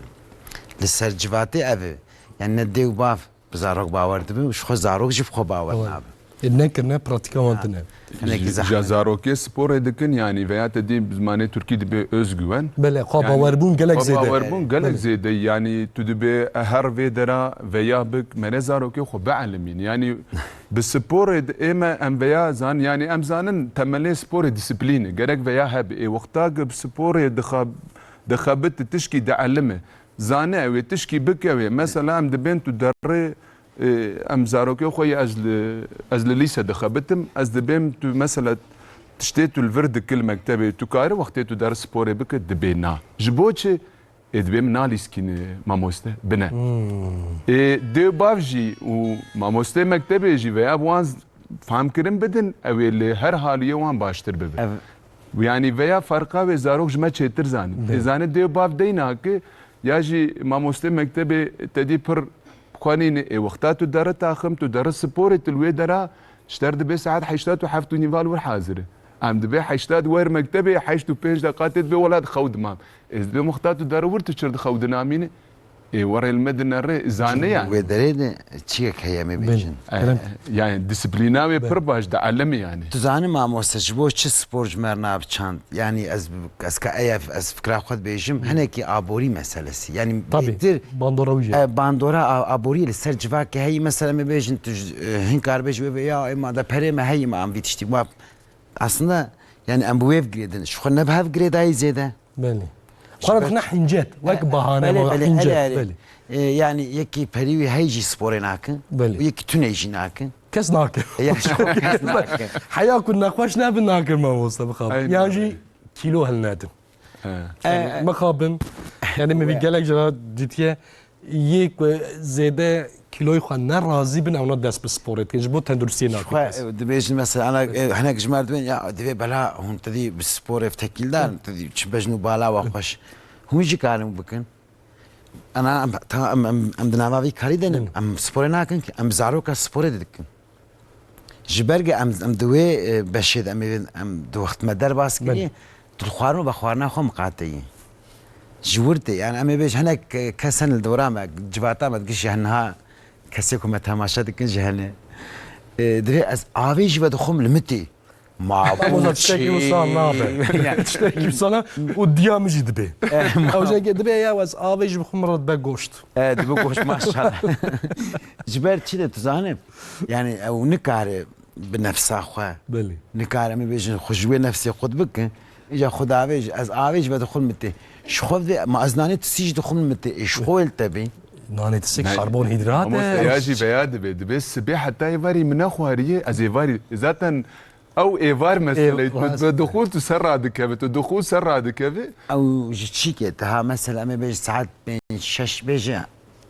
li ser civatê ev e. Yanî ne dê û bav bi zarok bawer dibe û ji xwe zarok jî bi xwe bawer Bawer. nabe. Ê, nekirine, pratîka wan tune. Hinekî Ji- zehmet. Ja zarokê sporê dikin, yanî veya te dî bi zimanê Tirkî dibe özgüven. Belê, xwe Yanî bawerbûn gelek xwe zêde. bawerbûn gelek Belê. zêde. Yanî tu dibe her vê dera veya bik, mere zarokê xwe bielimîn. Yanî bi sporê di ê me em veya zan, yanî em zanin temelê sporê disiplîn e. Gerek veya hebe. Ê wexta ki bi sporê dixa-, dixebit tişkî dielime. Zane ew ê tişkî bikewê. Mesela em dibên tu derê, e, em zarokê xwe yê ez li, ez li lîse dixebitim, ez dibêm tu mesela tiştê tu li vir dikil mektebê, tu kari wextê tu der sporê bike, dibê na. Ji bo çi? Ê dibê min nalîskîne mamoste, bine. Hmm. Ê dê û bav jî û mamostê mektebê jî veya bi wan z-, famkirin bidin, ew ê li her haliyê wan baştir bibe. Ev Yanî veya ferqa wê zarok ji me çêtir zanî. Be. Ê zanî dê û bav dey nake, ya jî mamostê mektebê te dî pir xwenîne. Ê wexta tu deri taxim, tu deri sporê, tu li wê dera ji te re dibê saet heşta û heft û nîval wir hazir e. Em dibê heşta di wer mektebê, heşt û pênc deqa tê dibê wela di xew dimam. Ez dibêm wexta tu deri wir tu çir di xew dinamîne. Ê, werê li me dinere, zane yani. Wê derê de çiyek heye me Bin. bêjin. E, Kerem. Yani disiplîna wê Bin. pir baş dielime yani. Tu zanî mamoste ji bo çi spor ji me re nabe çand? Yani ez, ez ka ev, ez fikra xwe dibêjim, hinekî aborî meselesi. Yani Tabii, bêtir, bandora wî jî. e, bandora a-, aborî li ser civakê heyî, mesela me bêjin tu ji, e, hin kar bêjî wê ya, ê, ma de perê me heyî, ma em vî tiştî. Ma aslında yani em bi wê girêdin. Ji xwe ne bi hev girêdayî zêde. Belê. Xwe re dixine hincet, wek bahane, belê, wek belê, hincet, belê, belê. belê. E, yani yekî perî wî hey jî sporê nakin, Belê. û yekî tune jî nakin. Kes nakin. Ya, ji xwe kes nakin. Heya ku nexweş nebin nakin mamoste bixabin. Aynen Yan öyle. jî kîlo hilnedin. He. Yani E, mixabin. Yani me vî Wê. gelek cara dîtiye. Yê ku zêde kîloyê xwe ne razî bin, ewna dest bi sporê dikin. Ji bo tenduristiyê Ji nake xwe, kes. e, dibêjin mesela, ana, e, hinek ji me re dibên, ya, divê bela hûn tedî bi sporê tekîl dan, Hı. tedî çi bejn û bala wa xweş. Hûn jî karin bikin. Ana, em, ta, em, em, em di nava vî karî de ne. Hı. Em sporê nakin ki, em zaroka sporê de dikin. Ji ber ge em, em di wê, e, beşê de em ê, em di wext me derbas kiriye, Belê. tu li xwarin û vexwarina xwe miqate yî. Ji wir tê, yani em ê bêj hinek, e, kes hene li dora me, civata me digişî hene niha kesê ku me temaşe dikin jî hene. E, divê ez avê jî vedixwim li mitê. Ma Ama bu tiştekî çi? wisa nabe. Yani. Tiştekî wisa na û diya min jî dibe. E, ma- Ew jê ke dibe ya ez avê jî bixwim re dibe goşt. E, dibe goşt maşallah. Ji ber çi de tu zanî? Yani ew nikare bi nefsa xwe. Belê. Nikare em ê bêjin xwe ji wê nefsê qut bikin. Îca xwe davêj, ez avê ji ve dixwim mitê. Ji xwe vê, ma ez nanê tisî jî dixwim mitê. Ê ji xwe wê li te bî. Nanê tisî Ne- karbonhîdrat Ama e. ya jî veya dibe. Dibe sibê heta êvarî min nexwariye, ez êvarî. Zaten ew êvar mesele. Ê, Tu dixwin tu ser radikeve, tu dixwin ser radikeve. Ew ji çîkê te ha mesela em ê bêjin saet pênc şeş bêje.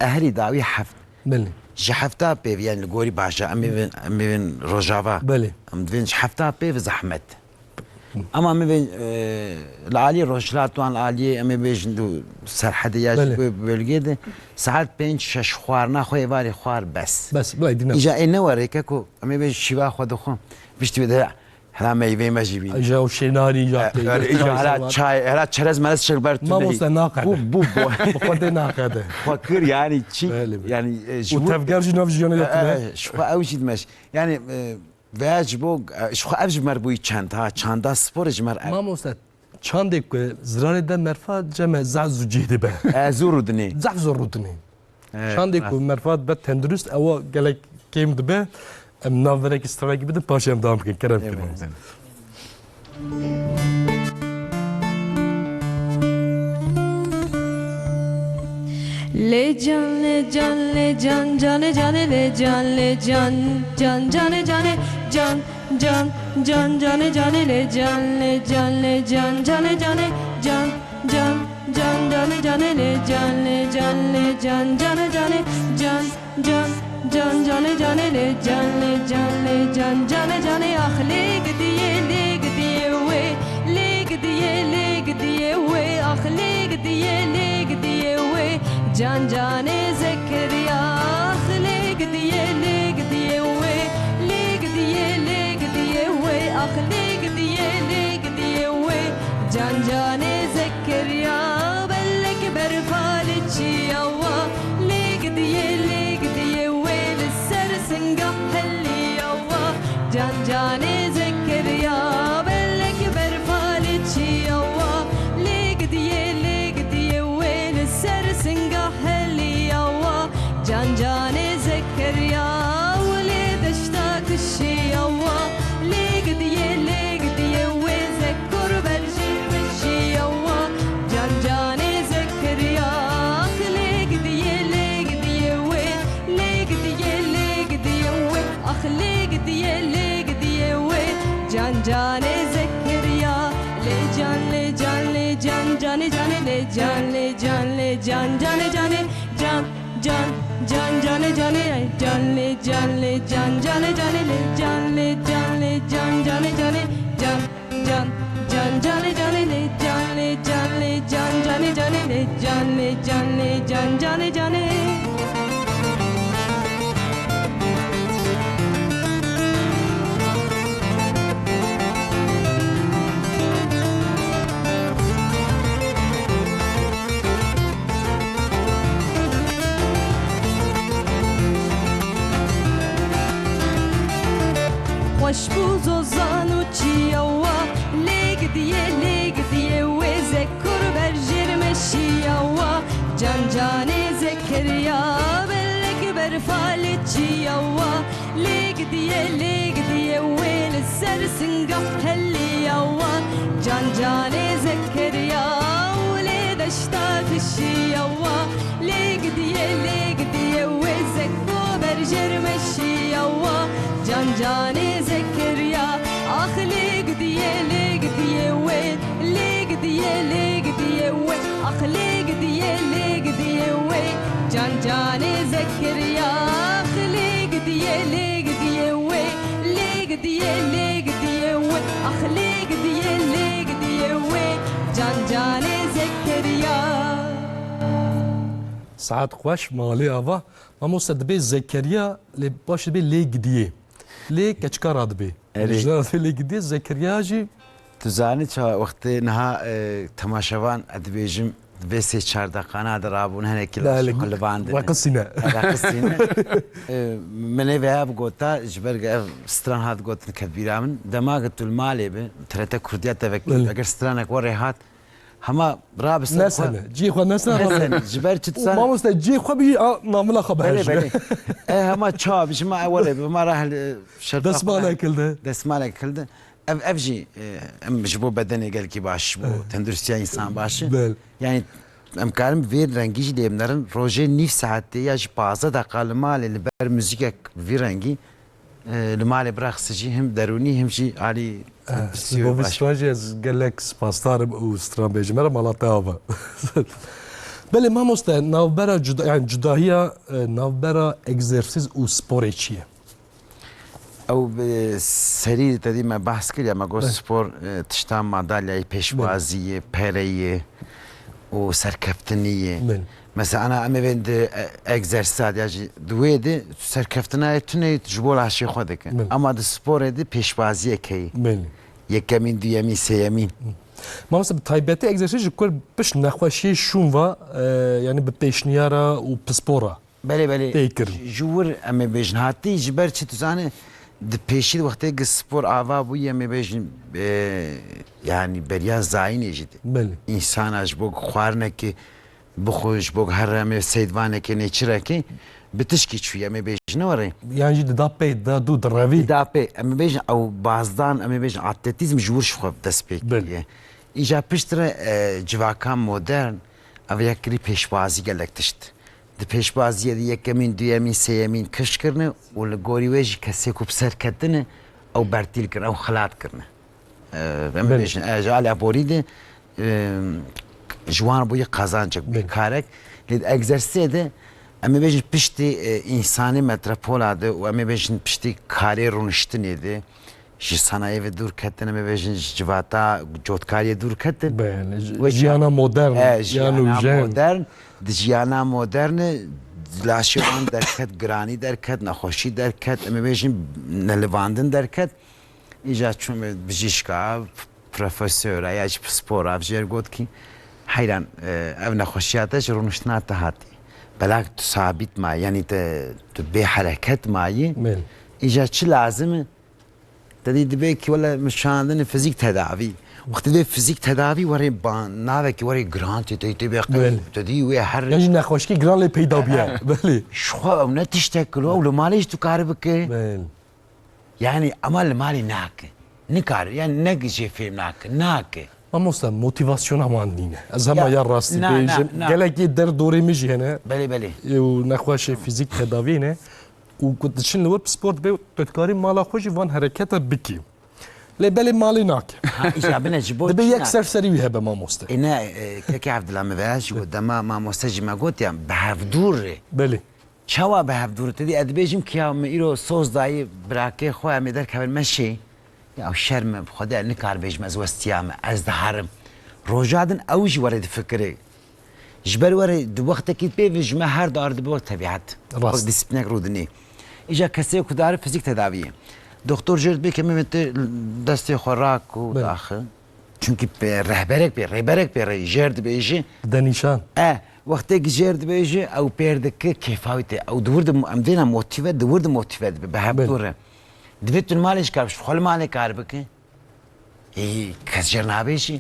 Ehrî dawî heft. Belê. Ji hefta pê ve, yani li gorî baş e, em ê bên, em ê bên Rojava. Belê. Em divên ji hefta pê ve zehmet. Ama em ê bên, e, li aliyê Rojhilat wan, li aliyê em ê bêjin du serhedê ya ji Belê. wê bölgê de saet pênc şeş xwarina xwe êvarê xwar bes. Bes, belê, dîne. Îca ê ne were ke ku em ê bêjin şîva xwe dixwin. Piştî wê de Hela meyvê me jî bîn. Îja û şênarî, îja E, peyvê, îja hela çay, hela çerez melez çek ber tu nehî. Mamoste naqede. Bû, bû, bû. Bi Xwedê naqede. Xwe kir, yanî çi, Belê, belê. yanî, e, ji Û bo tevger jî nav jiyanê de e, tune. e, ji xwe ew jî dimeş. Yanî, e, veya ji bo, e, ji xwe ev ji mer bûyî çend, ha, çanda sporê ji mer ev. Mamoste, çandê ku ziranê de merfa cem e zehf zû cih dibe. E, zû rûdinê. Zehf zû rûdinê. Evet, Çandê ku merfa dibe tendurist, ewa gelek kêm dibe. Em navberekî stranekî bidin, paşê em dewam bikin. Kerem kirin. Lê can, lê can, lê can, canê, canê, lê can, lê can, can, canê, canê, can, can, can, canê, canê, lê can, lê can, lê can, canê, canê, can, can, can, canê, canê, lê can, lê can, lê can, canê, canê, can, can, can, canê, canê, lê can, lê can, lê can, canê, canê, ax lê gidiyê, lê gidiyê wê, lê gidiyê, lê gidiyê wê, ax lê gidiyê, lê gidiyê wê, can canê Zekeriya, ax lê gidiyê, lê gidiyê wê, lê gidiyê, lê gidiyê wê, ax lê gidiyê, lê gidiyê wê, can canê Zekeriya, belek berfa li çiya wa, lê gidiyê, lê gidiyê wê, li ser singa heliya wa, can canê Zekeriya, belek berfa li çiya wa, lê gidiyê, lê gidiyê wê, li ser singa heliya wa, can canê Zekeriya, û lê deşta kişiya wa, lê gidiyê, lê gidiyê wê, Zekor berjîr meşiya wa, can canê Zekeriya, ax lê gidiyê, lê gidiyê wê, lê gidiyê, lê gidiyê wê, ax lê gidiyê, lê gidiyê wê, can canê Zekeriya, lê can, lê can, lê can, canê, canê, lê can, lê can, lê can, canê, canê, can. Can, can, canê, canê, can, lê, can, lê, can, canê, canê, lê, can, lê, can, lê, can, canê, canê, can, can, can, canê, canê, lê, can, lê, can, lê, can, canê, canê, lê, can, lê, can, lê, can, canê, canê. Xweş bû zozan û çiya wa, lê gidiyê, lê gidiyê wê, Zekur berjêr meşiya wa, can canê Zekeriya, belek berfa li çiya wa, lê gidiyê, lê gidiyê wê, li ser singa heliya wa, can canê Zekeriya, û lê deşta kişiya wa, lê gidiyê, lê gidiyê wê, Zeko berjêr meşiya wa, can canê Zekeriya, ax lê gidiyê, lê gidiyê wê, lê gidiyê, lê gidiyê wê, ax lê gidiyê, lê gidiyê wê, can canê Zekeriya, ax lê gidiyê, lê gidiyê wê, lê gidiyê, lê gidiyê wê, ax lê gidiyê, lê gidiyê wê, can canê Zekeriya. Saet xweş, malê ava. Mamoste, dibê Zekeriya, lê paş dibê lê gidiyê. Lê keçika radibê. Erê. Ji lê gidiyê, Zekeriya jî. Tu zanî çawa wextê niha, e, temaşevan, ez dibêjim, vê sê çar deqana de rabûn, hinekî Belê. Xwe li van didin. Reqisîne. Reqisîne. E, min ê veya bigota, ji ber ev stran hat gotin kevbîra min. Dema ku tu li malê bi, T R T Kurdiya te vekir, Belê. Eger stranek we rê hat, hema rabistin xwe. Nesene. Cihê xwe nesene, Nesene. Ji ber çi tu Û zan- mamoste cihê xwe bî, a, namila xwe Belê, behejne. belê. E, hema çawa bi, ji ma ewelê bi, ma rahil, e, şerta xwe Destmalek rahil- hilde. Destmalek hilde. Ev, ev jî, e, em ji bo bedenê gelkî baş, ji bo Evet. tenduristiya însan baş e. Belê. Yani, em karin vê rengî jî lê binerin, rojê nîv saetê ya jî pazdeh deqa li malê li ber muzîkek vî rengî, e, li malê biraxisi jî him derûnî, him jî alî Eh, tenduristiya bo vî baş. Stran jî ez gelek spasdar im û stran bêjim. Mere mala te ava. Belê mamoste, navbera cuda-, yani cudahiya, e, navbera egzersîz û sporê çi ye? Ew bi serî te dî me behs kir ya, me got Beh. spor, e, tişta madalyayê, pêşwaziyê, pereyê û serkeftiniyê. Belê. Mesela ana em ê bên di, e, egzersîza de ya jî di wê de serkeftinayê tune ji bo laşê xwe dikin. Belê. Ama di sporê de pêşbaziyek heye. Belê. Yekemîn, duyemîn, sêyemîn. Mamoste, bi taybetî egzersîz ji ku pişt nexweşiyê şûn ve, e, yani bi pêşniyara û pispora Belê, belê. tê kirin. Ji wir em ê bêjin hatî, ji ber çi tu zanî, di pêşî de wextê ki spor ava bû, em ê bêjin, e, yani beriya zayînê jî de. Belê. Însana ji bo xwarinekê bixwe, ji bo here em ê seydvanekê nêçirekê, bi tişkî çûye, em ê bêjin were. Yan jî dida pê, da dû direvî. Dida pê, em ê bêjin ew bazdan, em ê bêjin atletîzm ji wir ji xwe dest pê Belê. kiriye. Îja piştre, e, civaka modern, ev yek kirî pêşbazî gelek tişt. Di pêşbaziyê de yekemîn, duyemîn, sêyemîn kifş kirine û li gorî wê jî kesê ku bi ser ketine, ew bertîl kirine, ew xilat kirine. E, em Belê. bêjin, e, ji alî aborî de, e, ji wan bûye qazancek, bûye Belê. karek. Lê di egzersîzê de, em ê bêjin piştî, e, însanê metropola de û em ê bêjin piştî karê rûniştinê de, ji sanayê ve dûr ketin, em ê bêjin ji civata cotkariyê dûr ketin. Belê, ji-, Wê jiyana modern, e, jiyan û jiyana jen. modern, di jiyana moderne, laşê wan derket, giranî derket, nexweşî derket, em ê bêjin nelivandin derket. Îja çûme bijîşka, profesora ya jî pispora, ev jêr got ki, heyran, e, ev nexweşiya te ji rûniştina te hatî. Belak tu sabît mayî, yanî te, tu bê hereket mayî. Belê. Îja çi lazim e? Te dî dibe ki wele min şandine fizîk tedavî. Wextê dê fizîk tedavî were ban, navekî were giran tê, tê, tê bê qey, Belê. te dî wê her Ya jî nexweşikî giran lê peyda biye. Belê. Ji xwe ew ne tiştek kilo, ew li malê jî tu kar bike. Belê. Yani, ama li malê nake. Nikare, yani ne jê fêm nake, nake. Mamoste, motivasyona wan nîne. Ez hema Ya, ya rastî na, na, bêjim. na. Gelekî der dorê min jî hene. Belê, belê. Û nexweşê fizîk tedavî ne. Û ku diçin li wir sport bê, tu dikarî mala xwe jî van hereketa bikî. Lê belê malê nake. Ha, îja bine ji bo Dibe çi yek nake? serserî wî hebe mamoste. E ne, e, kekê Evdila min ve, ji ku dema mamoste jî me got ya, bi hevdûr re. Belê. Çawa bi hevdûr re? Te dî ez dibêjim ki ya min îro soz dayî birakê xwe em ê derkevin meşê. Ya şerm e, bi Xwedê nikar bêjim ez westiya me, ez diherim. Roja din ew jî were difikire. Ji ber were di wextekî pê ve ji me her dar dibe wek tebiat. Rast. Wek disiplinek rûdinê. Îja kesê ku dare fizîk tedaviyê. Doktor jê re dibê ke min te destê xwe rak û Belê. daxi. Çunkî pe-, rehberek pê, rêberek pê re jêr dibêje. Dide nîşan. E, wextê ki jêr dibêje, ew pêr dike, kêfa wî tê. Ew di wir de, em dêna motive, di wir de motive dibe, bi hev Belê. dû re. Divê tu li malê jî kar, ji xwe li malê kar bike. Ê, kes jêr nabêjî.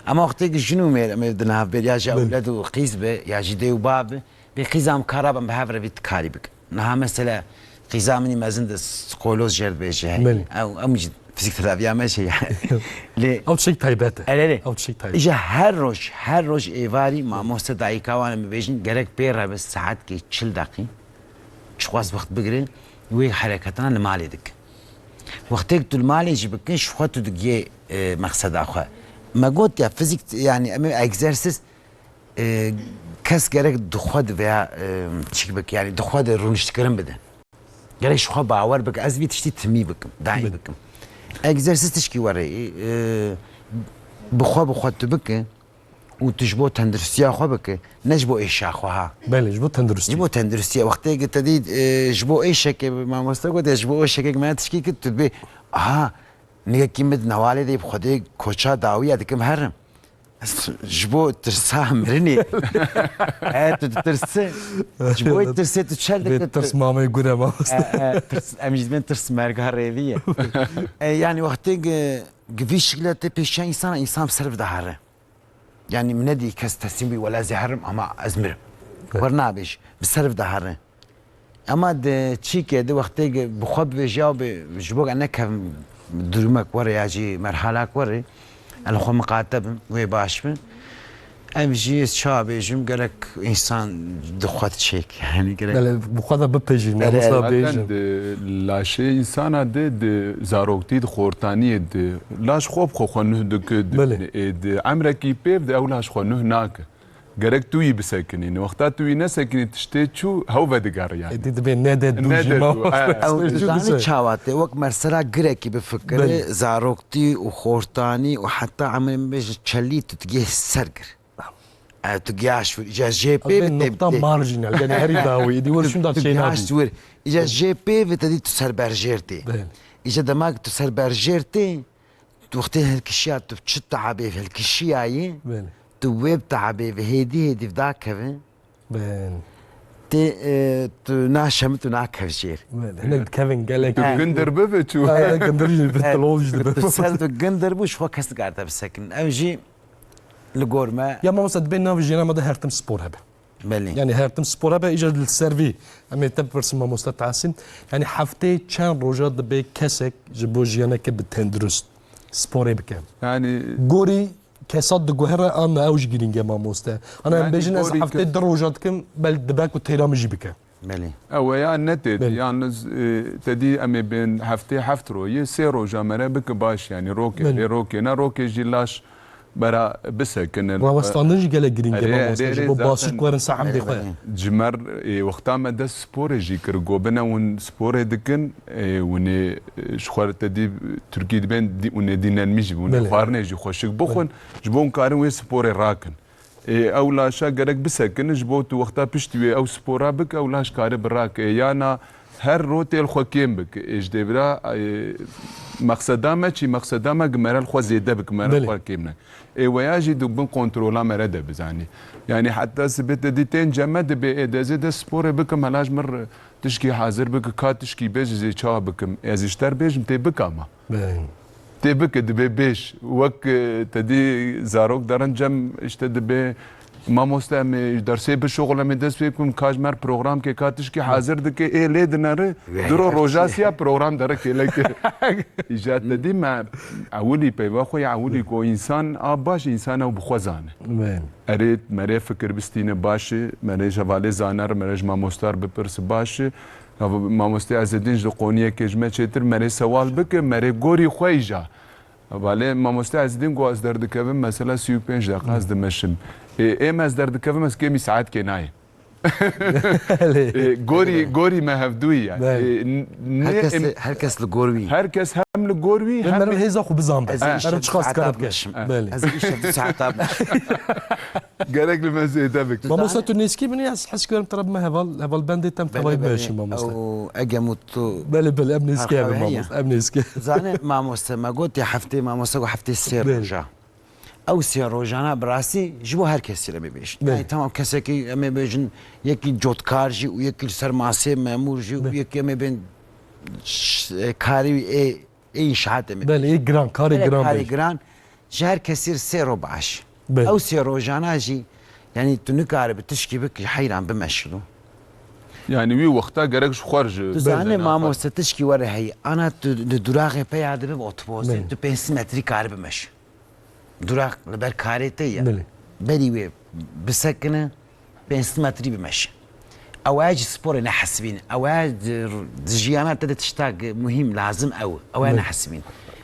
Ama wextê ki jin û mêr, em ê di navbêr, ya jî Belê. ewled û qîz be, ya jî dê û ba be, bê qîza em kara bin bi hev re vî karî bike. Niha mesela qîza min î mezin de s-, skoloz jêr dibêje. Belê. Ew, em jî fizîk tedaviya me şey. Lê Ew tiştek taybet e. Erê, erê. Ew tiştek taybet. Îja her roj, her roj êvarî mamoste dayika wan em bêjin gerek pê re bi saetkê çil deqî. Çiqas wext bigire, wê hereketana li malê dike. Wextê tu li malê jî bikin, ji xwe tu digiyê, e, meqseda xwe. Me got ya fizîk, yani em ê egzersiz E, kes gerek di xwe de veya, e, çik bike, yani di xwe de rûniştkirin bide. Gerek ji xwe bawer bike, ez vî tiştî timî bikim, daîm Bi- bikim. Egzersiz tişkî were, e, bi xwe, bi xwe tu bike û tu ji bo tenduristiya xwe bike, ne ji bo êşa xwe ha. Belê, ji bo tenduristî. Ji bo tenduristiya. Wextê ki te dî, e, ji bo êşekê mamoste got, ya ji bo êşekê me tişkî ki tu dibê, aha, nigekî min di newalê de bi Xwedê koça dawiya dikim herim. Ez ji bo tirsa mirinê. E, tu ditirsi. Ji bo wê tirsê tu çer Bê dike tu. tirs mamê gure mamoste. E, e, tirs, em jî dibên tirs merga rêvî ye. E, yani wextê gi, gi vî şikle tê pêşiya însana, însan bi ser ve dihere. Yani min nedî kes teslîm bî, wela ez ê herim ama ez mirim. Wer nabêj, bi ser ve dihere. Ema di çîkê di wextê bi xwe bibêje ya bê ji bo em nekevin durumek were ya jî merhalak were, em li xwe miqate bin, wê baş bin. Em jî ez çawa bêjim, gerek însan di xwe diçêk. Yani gerek Belê, bi xwe de bipejî, Belê, mamoste Zaten bêjin. di laşê însana de, di zaroktî, di xortaniyê de, laş xwe bi xwe xwe nuh dike, di, Belê. e, di emrekî pêv de ew laş xwe nuh nake. Gerek tu wî bisekinî. Wexta tu wî nesekinî, tiştê çû hew vedigere yani. Êdî dibê nede dû Ne jî de ma dû, wexta e. Ew tu dû zanî se. çawa tê, wek mesela girekî bifikirî, Belê. zaroktî û xortanî û heta em ê bêjin çelî tu digê ser gir. E, tu giyaş wir. Îca jê pê Ev bi te nokta bi te. Marjinal, yani herî dawî. Di wir şunda Tu giyaş çênabî. wir. Îca jê pê bi te dî tu ser berjêr tê. Belê. Îca dema tu ser berjêr tê, tu wextê hilkişiya tu çi tabê hilkişiyayî, Belê. tu wê bi tabê ve hêdî hêdî dakeve. Belê. Tê, e, tu naşemi tu nakev jêr. Belê. Hinek dikevin gelek. Tu gindir bibe çû. Ha, gindir jî bi E, tilol jî dibe. Tu ser tu gindir bû, ji xwe kes nikare te bisekin. Ev jî li gor me. Ya mamoste dibê nav jiyana me de her tim spor hebe. Belê. Yani her tim spor hebe, îca li ser vî. Em ê te bipirsin mamoste Tahsin. Yani heftê çend roja dibe kesek ji bo jiyaneke bi tendurist sporê bike? Yani Gorî kesa diguhere an ew jî girîng e mamoste. Ana em Yani bêjin ez gorî heftê ke- du roja dikim, bel dibe ku têra min jî bike. Belê. Ew e ya ne tê, Belê. yalnız, e, te dî em ê bên heftê heft royê, sê roja mere bike baş, yani rokê, Belê. lê rokê ne, rokê jî laş bera bisekinin. Rawestandin jî gelek girîng e, Erê, mamoste, erê, ji erê, bo basî zaten ku werin saha hemdê Belê, xwe. belê. Ji mer, e, wexta me dest sporê jî kir, gobine hûn sporê dikin, e, hûn ê, e, ji xwe te dî Tirkî dibên, dî-, hûn ê dinlenmiş jî, hûn ê Belê. xwarinê jî xweşik bixwin, Belê. ji bo hûn karin wê sporê rakin. Ê, ew laşa gerek bisekinin, ji bo tu wexta piştî wê ew spora bike, ew laş kare birake. Ê, yana her ro tê li xwe kêm bike. Ê, ji dêvira, ê, mexseda me çi? Mexseda me gi mere li xwe zêde bike, mere li Belê. xwe kêm ne. Ê, weya jî di bin kontrola mere de bizanî. Yani heta sibê te dî tên cem me dibê, ê, dezê de sporê bikim, hela ji min re tişkî hazir bike, ka tişkî bê ji zê çawa bikim. Ez ji te re bêjim, tê bika ma. Belê. Tê bike, dibê bêj. Wek, e, te dî zarok derin cem, işte dibê, mamoste, em ê dersê bişuxul, em ê dest pê bikin, ka ji mer programkê, ka tişkî hazir dike, ê lê dineri, Wê diro her roja şey. siya program dere kêleke. Îca te dî me ewilî peyva xwe ya ewilî ku însan a baş, însan ew bi xwe zane. Wê. Erê, merê fikir bistîne baş e, merê ji hevalê zaner, merê ji mamostar bipirse baş e. Ya, mamostê Ezedîn ji qoniyekê ji me çêtir, merê sewal bike, merê gorî xwe îja. Balê mamostê Ezedîn got, ez derdikevim, mesela sî û pênc deqa ez dimeşim. Ê, êm ez derdikevim, ez kêmî saetkê nayê. Belê. Ê, gorî, gorî me hevdûyî yani. Belê. Ê, n-, ne Her kes em- li, her kes li gor wî. Her kes hem li gor wî, Ve hem meriv hêza xwe bizan be. Ez He. ê Meriv îşev çiqas saeta dikare bike. bimeşim. Belê. Ez ê îşev du saeta bimeşim. Gerek li me zêde bike. Mamoste, tu nêzkî min î, ez hez kirim te re bime heval, hevalbendê te em Belê, tevayî belê. bimeşin mamoste. Ew, egem û tu Belê, belê, em nêzkî Her hev in xwe heye. mamoste, em nêzkî. Zane mamoste, me got ya heftê mamoste got heftê sê Belê. roja. Ew sê rojana bi rastî ji bo her kesî re bibêjin. Belê. Yani tamam kesekî em ê bêjin yekî cotkar jî û yekî li ser masê memûr jî û Belê. yekî em ê bên ş-, e, karî ê, ê înşaatê me Belê, ê giran, karê Belê, giran karê bêjin. giran. Ji her kesî re sê ro baş. Belê. Ew sê rojana jî, yani tu nikare bi tişkî bik ji heyran bimeşilo. Yani wî wexta gerek ji xwe re ji Tu Belê, zanî nafa- mamoste tişkî were heyî. Ana tu di duraxê peya dibe bi otobosê, Belê. tu pênc sed metrî kare bimeş. Durax li ber karê te ye. Belê. Berî wê bisekine, pênc sed metrî bimeşe. Ew e jî sporê nehesibîne. Ew e di, di jiyana te de tiştak muhîm, lazim ew. Ew e Belê. nehesibîne.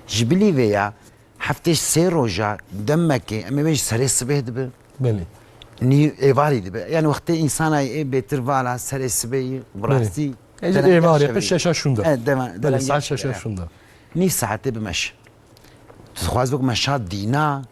Ji bilî vê ya, heftê sê roja demekê, em ê bêjin serê sibê dibe. Belê. Nî êvarî dibe. Yani wextê însana ê bêtir vala serê sibê yî, bi Belê. rastî E, ji dene êvarê, şevê. pe şeşa şûnda. E, dema-, Belê, dema saet şeşa şûnda. Nîv saetê bimeşe. Tu dixwaz bik meşa dîna,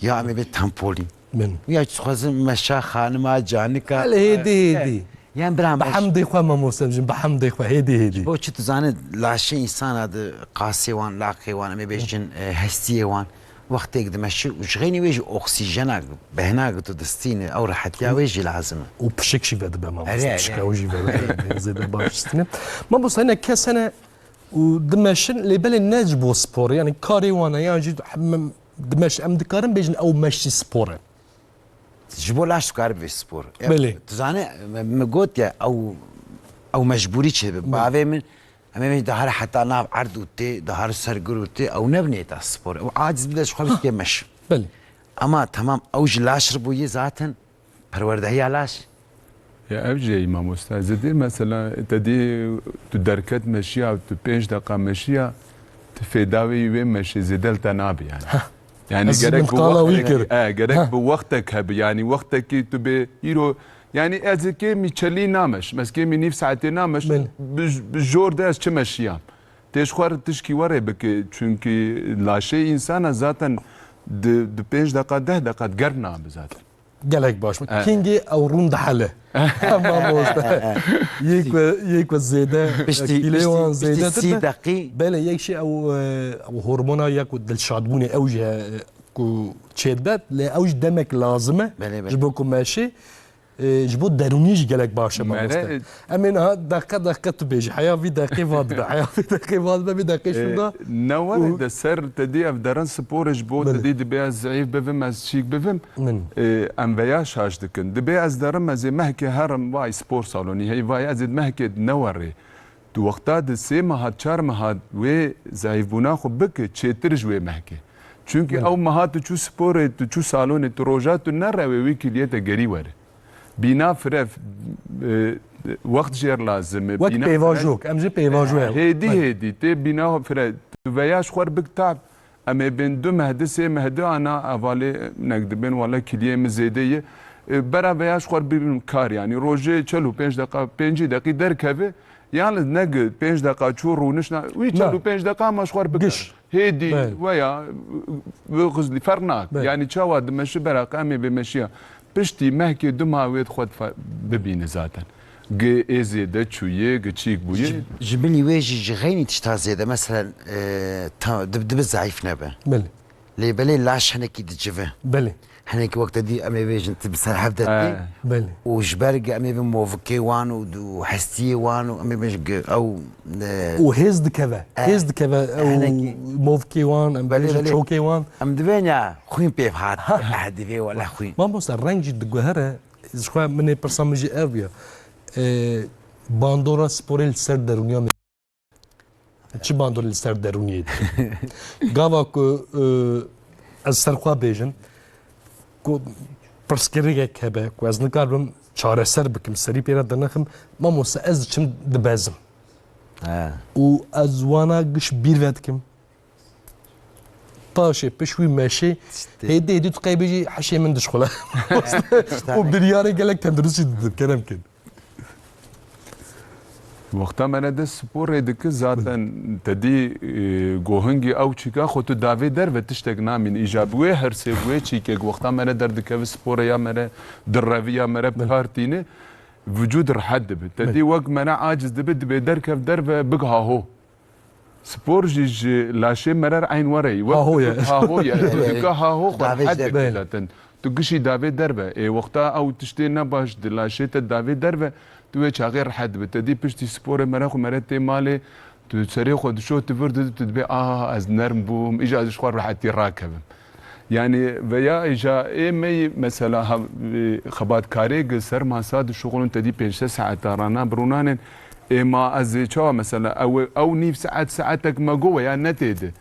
ya em ê bê tempolî. Min. Ya tu dixwazin meşa xanima, canika. Hele hêdî, E, hêdî. Yan bira Bi meş- hemdê xwe mamoste, em jin bi hemdê xwe, hêdî, hêdî. Bo çi tu zanî laşê însana di qasê wan, laqê wan, em ê bêjin, e, hestiyê wan. Wextêk dimeşi û ji xeynî wê jî oksîjena, behna ku tu distînî, ew rehetiya wê jî lazim e. Û pişik jî vedibe mamoste, Erê, pişika erê. wê jî vedibe. Zêde baş distîne. Mamoste, hinek kes hene û dimeşin, lê belê ne ji bo sporê, yani karê wan e, yan jî hem dimeş, em dikarin bêjin ew meşî spor e. Ji bo laş dikare bibe spor. E, Belê. Tu zanî, me, me got ya, ew, ew mecbûrî çêdibe. Belê. Bavê min, em ê dahar heta nav erd û tê, dahar ser gur û tê, ew nebinê ta spor. Ew aciz bide ji xwe bike meş. Belê. Ama tamam, ew ji laş re bûye zaten. Perwerdehiya laş. Ya ev jî ye mamoste. Zidî mesela te dî tu derket meşiya, tu pênc deqa meşiya, tu fêda wê yî wê meşê zêde li te nabe yani. Heh. Yani Ez gerek bi muhtala wî wextek, kir. e, gerek Heh. bi wextek hebe. Yani wextekî tu bê îro, yani ez kêmî çelî nameşim, ez kêmî nîv saetê nameşim. Belê. Bi, bi jor de ez çi meşiyam. Tê ji xwe re tişkî werê bike. Çünkü laşê însana zaten di, di pênc deqa, deh deqa germ nabe zaten. Gelek baş. Eh. Kingê ew rûn dihele. Mamoste. Yê ku, yê ku zêde, piştî, kîlê piştî, wan piştî zêde sî dibe. Deqî. Belê, yek şey ew, e, ew hormona ya ku dilşadbûnê ew jî, e, ku çêdibe, lê ew jî demek lazim e. Belê, belê. Ji bo ku meşê, e, ji bo derûnî jî gelek baş e, mamoste. Em ê niha deqe deqe tu bêjî. Heya vî deqê va dibe. Heya vî deqê va dibe, vî deqê şûnda. E, ne were û de ser te dî ev derin sporê ji bo te dî dibê ez zeîf bibim, ez çîk bibim. Min. E, em veya şaş dikin. Dibê ez derim, ez ê mehkê herim, vay spor salonî, hey vay, ez ê mehkê ne werê. Tu wexta di sê meha, çar meha wê zeîfbûna xwe bike, çêtir ji wê mehkê. Çunkî ew meha tu çû sporê, tu çû salonê, tu roja tu nerewê wî kîliyê te gerî were. Bîna fire, e, wext jêr lazim e. Wek bîna fire pêvajok, em jî pêvajoya. Hêdî, hêdî, tê bîna fire. Tu veya ji xwe bik tab. Em ê bên du meh di, sê meh di ana evalê nek dibên, wala kiliyê min zêde ye. E, bera veya ji xwe bibin kar, yanî rojê çel û pênc deqa, pêncî deqî derkeve, yalnız ne gi pênc deqa çû rûnişt na, wî çel û pênc deqa ma ji xwe bike. Giş. Hêdî veya, e, xizlî, ferq nake. Yanî çawa dimeşi bera qe em ê bê meşiya. Piştî mehkê du mah wê xwe dife-, bibîne zaten. Gi ê zêde çûye, gi çîk bûye. Ji, ji bilî wê jî ji xeynî tişta zêde, meselen, e, ta-, dib-, dibi zayîf nebe. Belê. Lê belê laş hinekî dicive. Belê. Hinekî wek te dî em ê bêjin tu bi ser hev de tê. Belê. Û ji ber gi em ê bi movikê wan û du-, hestiyê wan û em ê bêjin gi ew, e, û hêz dikeve. E, hêz dikeve ew hinekî movikê wan, em bêjin çokê wan. Em dibên ya xwîn pê hat. Eh, divê wele xwîn. Mamoste, reng jî diguhere, ji xwe min ê pirsa min jî ev bûye. E, bandora sporê li ser derûniya min. Çi bandorê li ser derûniyê dike? Gava ku, e, ez ser xwe bêjim, ku pirsgirêkek hebe, ku ez nikaribim çareser bikim, serî pê re dinixim, mamoste ez diçim dibezim. He. Û ez wana giş bîr vedikim. Paşê, piş wî meşê, hêdî hêdî tu qey bêjî heşê min dişxule. Û biryarê gelek tenduristî didim, kerem kin. Wexta me ne dest sporê dike, zaten te dî, e, gohingî ew çîka xwe tu davê derve tiştek namîn. Îja bi wê hersê, bi wê çîkek, wexta me ne derdikeve sporê ya me re direvî ya me re bi kar tîne, vücud rehet dibe. Te dî wek me ne aciz dibe, dibê derkev derve, big haho. Spor jî ji laşê me re eyn were ye. Wek haho ye. Haho ye. Tu dika haho xwe rehet dike zaten. Tu gişî davê derve. Ê wexta ew tiştê nebaş di laşê te davê derve, tu wê çaxê rehet dibe. Te dî piştî sporê me re xwe me re tê malê, tu serê xwe dişo, tu vir didî, tu dibê, ah, ez nerm bûm, îja ez ji xwe rehetî rakevim. Yanî veya îja ê me yî mesela ha-, e, xebatkarê gi ser masa dişuxulin te dî pênc şeş saeta rana birûnanên, ê ma ez ê çawa mesela ew, ew nîv saet, saetek me go veya ne tê de.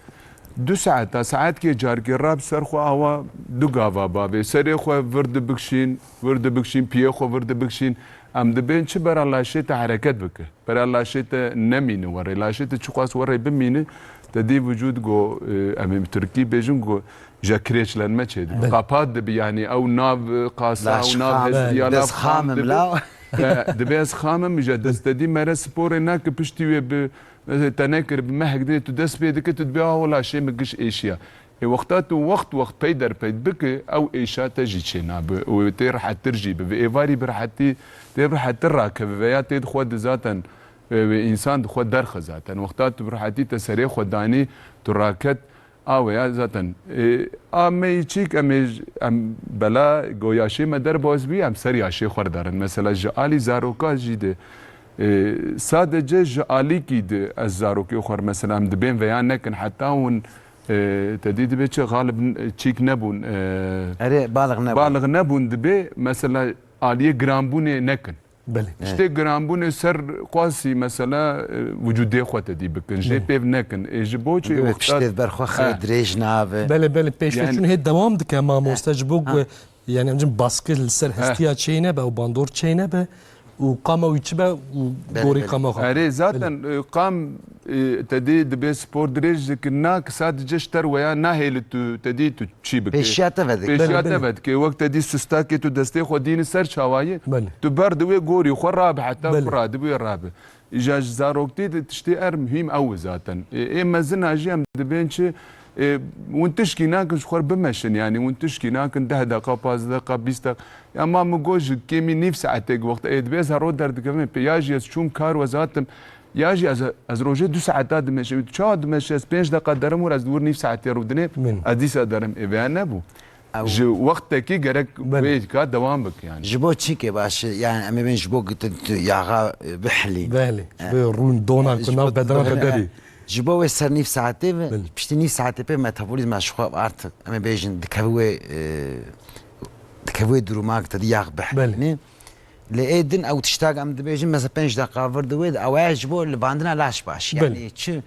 Du saeta, saetkê carkê rab ser xwe awa du gava bavê. Serê xwe vir dibikşîn, vir dibikşîn, piyê xwe vir dibikşîn. Em dibên çi bera laşê te hereket bike. Bera laşê te nemîne werê. Laşê te çiqas werê bimîne, te dî vücud go, e, em ê bi tirkî bêjin go, je kireçlenme çêdibe. Belê. Kapat dibi, yanî ew nav, e, qasa, ew nav hestiya, lav xam dibi. E, dibe ez xam im, je dest te dî mere sporê nake piştî wê bi, e, te nekir, bi mehek dê tu dest pê dike, tu dibê, ah, o laşê min giş êşiya. Ê wexta tu wext wext pey derpey bike, ew êşa te jî çênabe û tê rehettir jî bi. Vê êvarî bi rehetî, tê bi rehettir rakeve veya tê di xwe di zaten, e, wê însan di xwe derxe zaten. Wexta tu bi rehetî te serê xwe danî, tu raket, a weya zaten. E, a me yî çîk em ê j-, em bela go yaşê me derbas bî, em ser yaşê xwe re darin. Mesela ji alî zaroka jî de, e, sadece ji alîkî de ez zarokê xwe re mesela em dibên veya nekin heta hûn E, te dî dibê çi xalib n-, çîk nebûn, e, Erê, balix nebûn. Balix nebûn dibê, mesela aliyê giranbûnê nekin. Belê. Tiştê giranbûnê ser qasî, mesela, e, wicûdê xwe te dî bikin. Jê pêv nekin. Ê ji bo çi wexta piştê ber xwe xire dirêj nabe. Belê, belê, pêşveçûn hê dewam dike mamoste ji bo ku Yanî em cin baskir li ser hestiya çêy nebe û bandor çêy nebe û qama wî çi be û gorî qama xwe. Erê, zaten, e, qam, e, te dê dibe spor dirêj dike, na ki sadece ji te re weya nahêli tu, te dê tu çî bike. Pêşiya te vedike. Pêşiya te vedike. Wek te dê sustakê tu destê xwe dîni ser çawayê, tu ber di wê gorî xwe rabe heta ku radibe wê rabe. Îja ji zaroktî de tiştê er muhîm ew e zaten. Ê, ê mezina jî em dibên çi, E, hûn tişkî nakin ji xwe bimeşin, yanî hûn tişkî nakin deh deqa, pazdeh deqa, bîst deqa. Ya ma min got ji kêmî nîv saetê wexta ê dibe ez her roj derdikevim pê, ya jî ez çûm kar wez hatim, ya jî ez, ez rojê du saeta dimeşim. Çawa dimeşe? Ez pênc deqa derim wir, ez li wir nîv saetê rûdinê, Min. ez dîsa derim. Ê vêya nebû. Ew Ji wextekî gerek Belê. vê ka dewam bik yani. Ji bo çîkê baş e? Yani em ê bên ji bo ku tu, tu yaxa, e, bihelî. Belê. Ji bo rûn donan ku nav bedena te derî. Ji bo wê ser nîv saetê ve, Belê. piştî nîv saetê pê metabolîzma ji xwe artık, em ê bêjin, dikeve wê, e, dikeve wê duruma ku te dî yax bihelînî. Belê. Lê ê din ew tiştak em dibêjin, mesela pênc deqa vir di wê de, ew e ji bo livandina laş baş. Belê. Yani çi,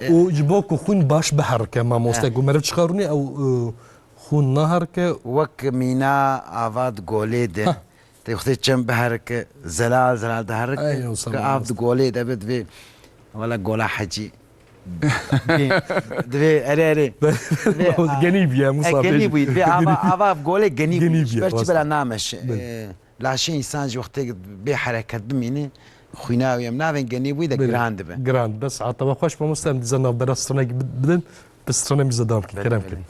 e, Û ji bo ku xwîn baş biherike, mamoste, Eh. ku meriv çiqa rûnê ew, e, Xûn naherike. Wek mîna ava di golê de. Heh. Tê wextê çem biherike, zelal zelal diherike. Ey, o Ku zaman av di golê de be divê. Wela gola hecî. Divê, divê, erê, erê. Divê, Genî bûye, Musa e, genî bêjî. bûye. Divê ava, ava golê genî Genî bûye. bûye, Ji ber çi rast. bela nameşe. Belê. E, Laşê însan jî wextê bê hereket bimîne, xwîna wî em navên genî bûyî de Belê. giran dibe. Giran dibe. Saeta we xweş mamoste, em dîsa navbera stranek bid-, bidin, bi stranek mîza dam bikin. Belê, Kerem belê. kirin.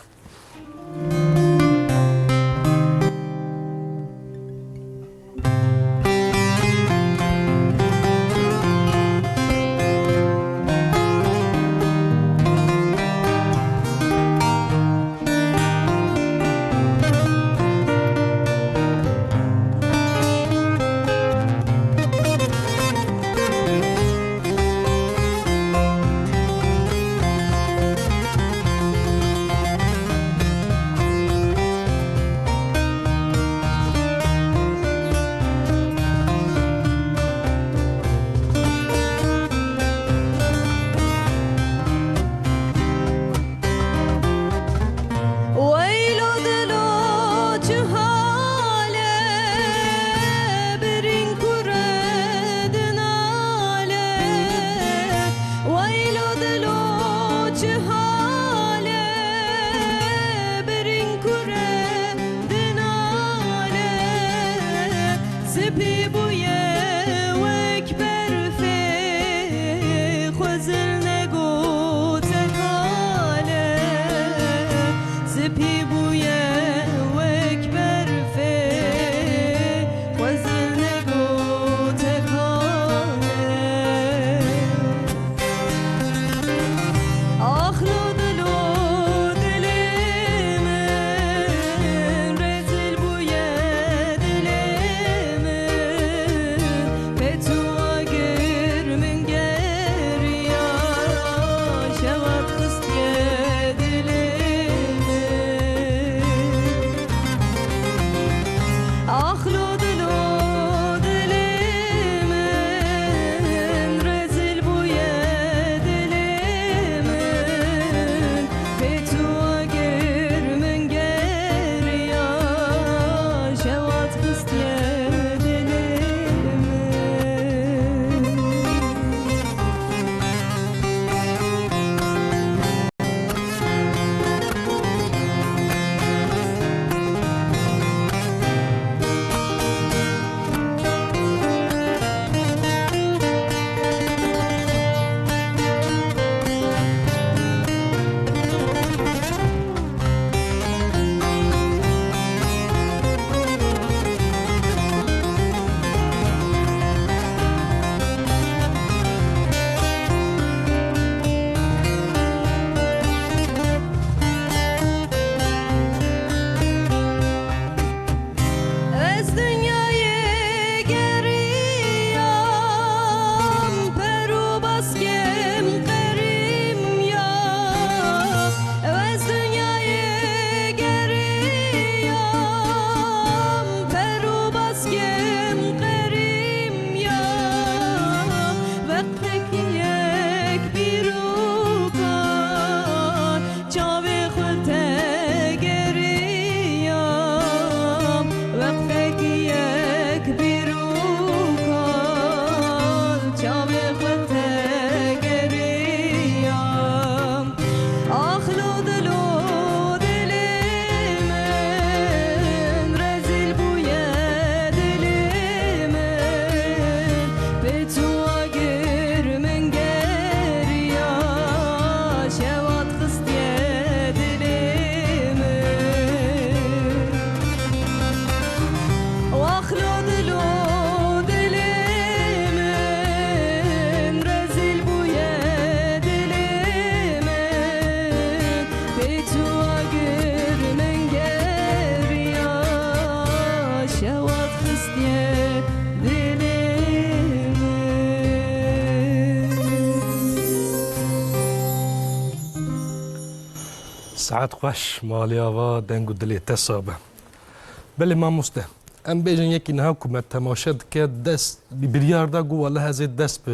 Saet xweş, malê ava, deng û dilê te sax be. Belê mamoste, em bêjin yekî niha ku me temaşe dike, dest bi biryar da, got, "Wele ez ê dest bi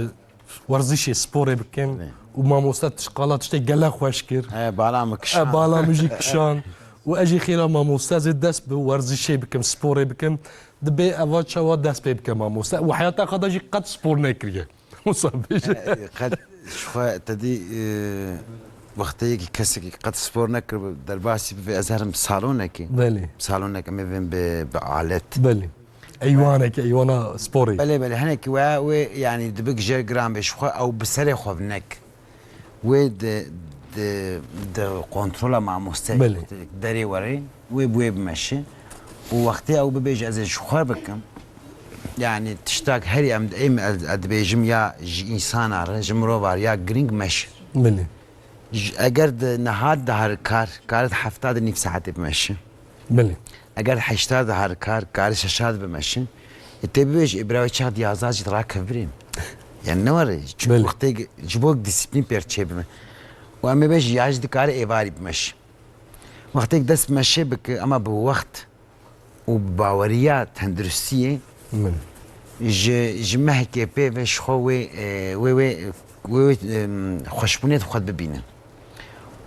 werzişê, sporê bikim." Belê. Û mamoste tiş-, qala tiştê gelek xweş kir. He, bala min kişand. E, bala min jî kişand. Û ez jî xêra mamoste, ez ê dest bi werzişê bikim, sporê bikim. Dibê eva çawa dest pê bike mamoste? Û heyata xwe de jî qet spor nekiriye. Wisa bêje. E, qet ji xwe te dî, e, wexteyekî kesekî qet spor nekiribe, derbasî bibe, ez herim salonekê. Belê. Saloneke me bên bi, bi alet. Belê. Eywaneke, eywana sporê. Belê, belê. Hinekî we, wê, yanî, dibe jêr giran be ji xwe, ew bi serê xwe binek. Wê di, di, di kontrola mamoste Belê. derê were, wê bi wê bimeşe. Û wextê ew bibêje, ez ê ji xwe bikim. Yanî tiştak herî em, em ez, ez dibêjim ya ji însana re, ji mirova re ya girîng meşe. Belê. Ji, eger di niha dihar kar, kare di hefta di nîv saetê bimeşe. Belê. Eger heşta dihar kar, kare şeşa di bimeşe. E, tê bibêje, e, bira wê çax di yazda jî rakev birîn. Yani ne var? Çünkü Belê. wextê ji bo disiplîn pêr çêbime. Û em ê bêje, ya jî dikare êvarî bimeşe. Wextê dest bi meşê bike, ama bi wext û bi baweriya tenduristiyê Min. ji, ji mehekê pê ve ji xwe wê, e, wê, wê, wê, wê, em, xweşbûnê xwe bibîne.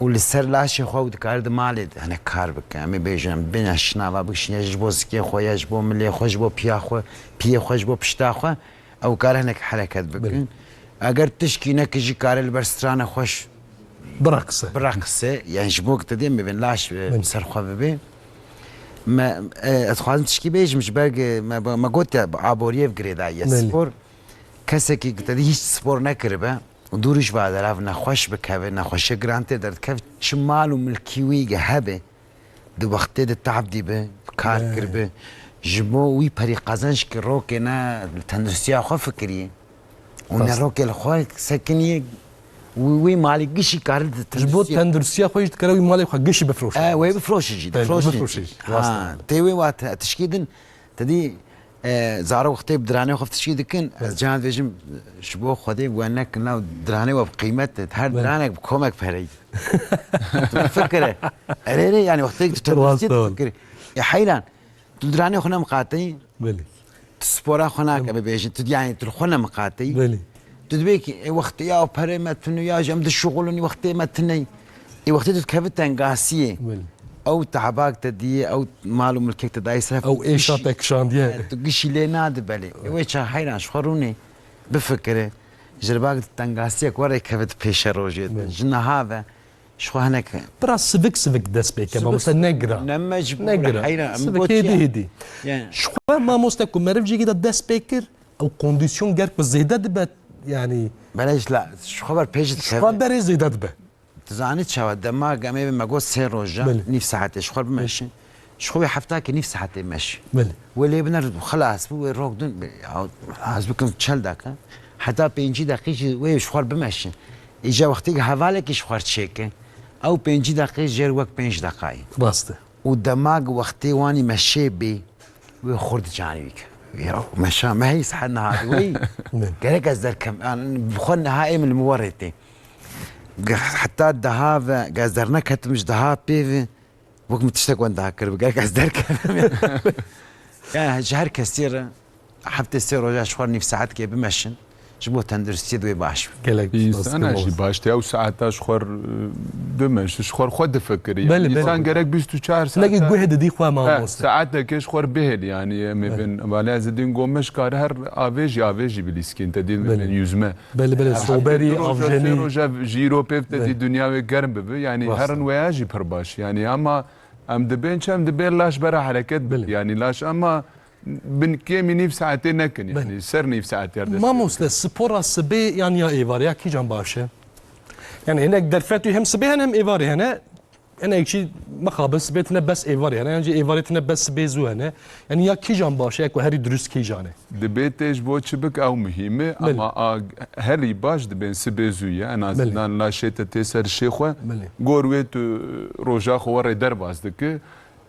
Û li ser laşê xwe û dikare di malê de hinek kar bike. Em ê bêjin, em bêne şinava bikişîne ji bo zikê xwe, ya ji bo milê xwe, ji bo piya xwe, piyê xwe, ji bo pişta xwe, ew kare hinek hereket bikin. Belê. Eger tişkî neke jî kare li ber strana xweş Biraqise. biraqise, yani ji bo ku te dê mebin laş, e, Belê. ser xwe bibe. Me, e, ez dixwazim tişkî bêjim ji ber ku me, me gotiye bi aboriyê ve girêdayî ye Belê. spor. Kesekî ku te dî hiç spor nekiribe û dûrî ji va derav nexweş bikeve, nexweşiye giran tê derdikeve, çi mal û milkî wî ge hebe, di wextê de tab dîbe, kar He. kiribe. Ji bo wî perî qezenc ki rokê ne li tenduristiya xwe fikirî û ne Rast. rokê li xwe sekinî, wî, wî malî gişî kare di Ji bo tenduristiya tenduristiya xwe jî dikare wî malê xwe gişî bifroşe. E, wê bifroşe jî, Belê, difroşe. bifroşe jî, rast Ha, e. tê wê wa te-, tişkî din, te dî, e, zarok wextê bi diranê xwe tişkî dikin, ez Belê. can dibêjim, ji bo Xwedê we nekin, nav diranê we bi qîmet e, her Belê. diranek bi komek pereyî. Tu fikire. Erê, erê, yani wextê tu Rast tenduristiyê e. tu fikire. Ya heyran, tu diranê xwe nemiqateyî. Belê. Tu spora xwe nake Em- bibêjin. Tu, yani, tu li xwe nemiqateyî. Belê. Tu dibê ki, e, wextê ya perê me tune, ya jî em dişuxulin, wextê me tune. E, wextê tu dikevî tengasiyê. Belê. Ew tehabak te diye, ew mal û milkek te dayî seref. Ew êşa te kişandiye. E, tu gişî lê nadi belê. E, wê ça heyran ji xwe rûnê bifikire. Ji ber tengasiyek were kevit pêşe rojê te. Belê. Ji niha ve Ji xwe hinek Bira sivik sivik dest pê ke, Sivik mamoste, sivik. ne gira. Ne mecbûr, Ne gira. heyran, em Sivik gotiye. hêdî hêdî. Yani. Ji xwe mamoste ku meriv cihê de dest pê kir, ew kondîsyon gerk bi zêde dibe, yani Belê ji la, ji xwe ber pêş ji dikeve. xwe berê zêde dibe. Tu zanî çawa, dema em ê me got sê roja, Belê. nîv saetê ji xwe bimeşin. Ji xwe wê hefta ke nîv saetê meş. Belê. Wê lê biner xilas bû, wê rok din, ya, ez bikim çel daqe. Heta pêncî deqî jî wê ji xwe bimeşin. Îca wextê hevalekî ji xwe çêke, ew pêncî deqî jêr wek pênc deqayî. Rast e. Û dema wextê wanî meşê bê, wê xurt canî bike. Ya, meşa me heyî saet niha di weyî. Ne. Gerek ez derkem, yani, bi xwe niha ê min li min werê tê. Ge-, heta daha ve, ge ez derneketim ji daha pê ve, Wek min tiştek wenda kiribe, gerek ez derkevim. Yani ji her kesî re heftê sê roja ji xwe nîv saetkê bimeşin, ji bo tenduristiyê de wê baş be. Gelek spas, Însana gelek jî spas. baş tê, ew saeta ji xwe r-, bimeşe, ji xwe r-, xwe difikirî. Yani Belê, belê, însan belê. gerek bîst û çar Hinekî saeta guhê didî xwe He, mamoste. saetekê ji xwe r bihêl yani, em ê Belê. bin, Valê Ezedîn Gomes kare her avê jî, avê jî bilîskîn, te dî Belê. yüzme. Belê, belê, Heftê soberî, du roja, avjenî. sê roja jî îro pêv te Belê. dî dinya wê germ bibe. Yani Rast herin e. weya jî pir baş. Yani ama em dibên çi? Em dibên laş bera hereket bike. Belê. Yani laş ama bin kêmî nîv saetê nekin. Yani Belê. ser nîv saetê her dest Mamoste, pê bikin. spora sibê yan ya êvarê ya kîjan baş e? Yani hinek derfetî hem sibê hene hem êvarê hene. Hinek jî mixabin sibê tine bes êvarê hene, yan jî êvarê tine bes sibê zû hene. Yani ya kîjan baş e, ku herî dirust kîjan e? Dibê tê ji bo çi bik ew muhîm e, Belê. ama a herî baş dibên sibê zû ye. En Belê. azından laşê te tê ser şê xwe. Belê. Gor wê tu roja xwe werê derbas dike.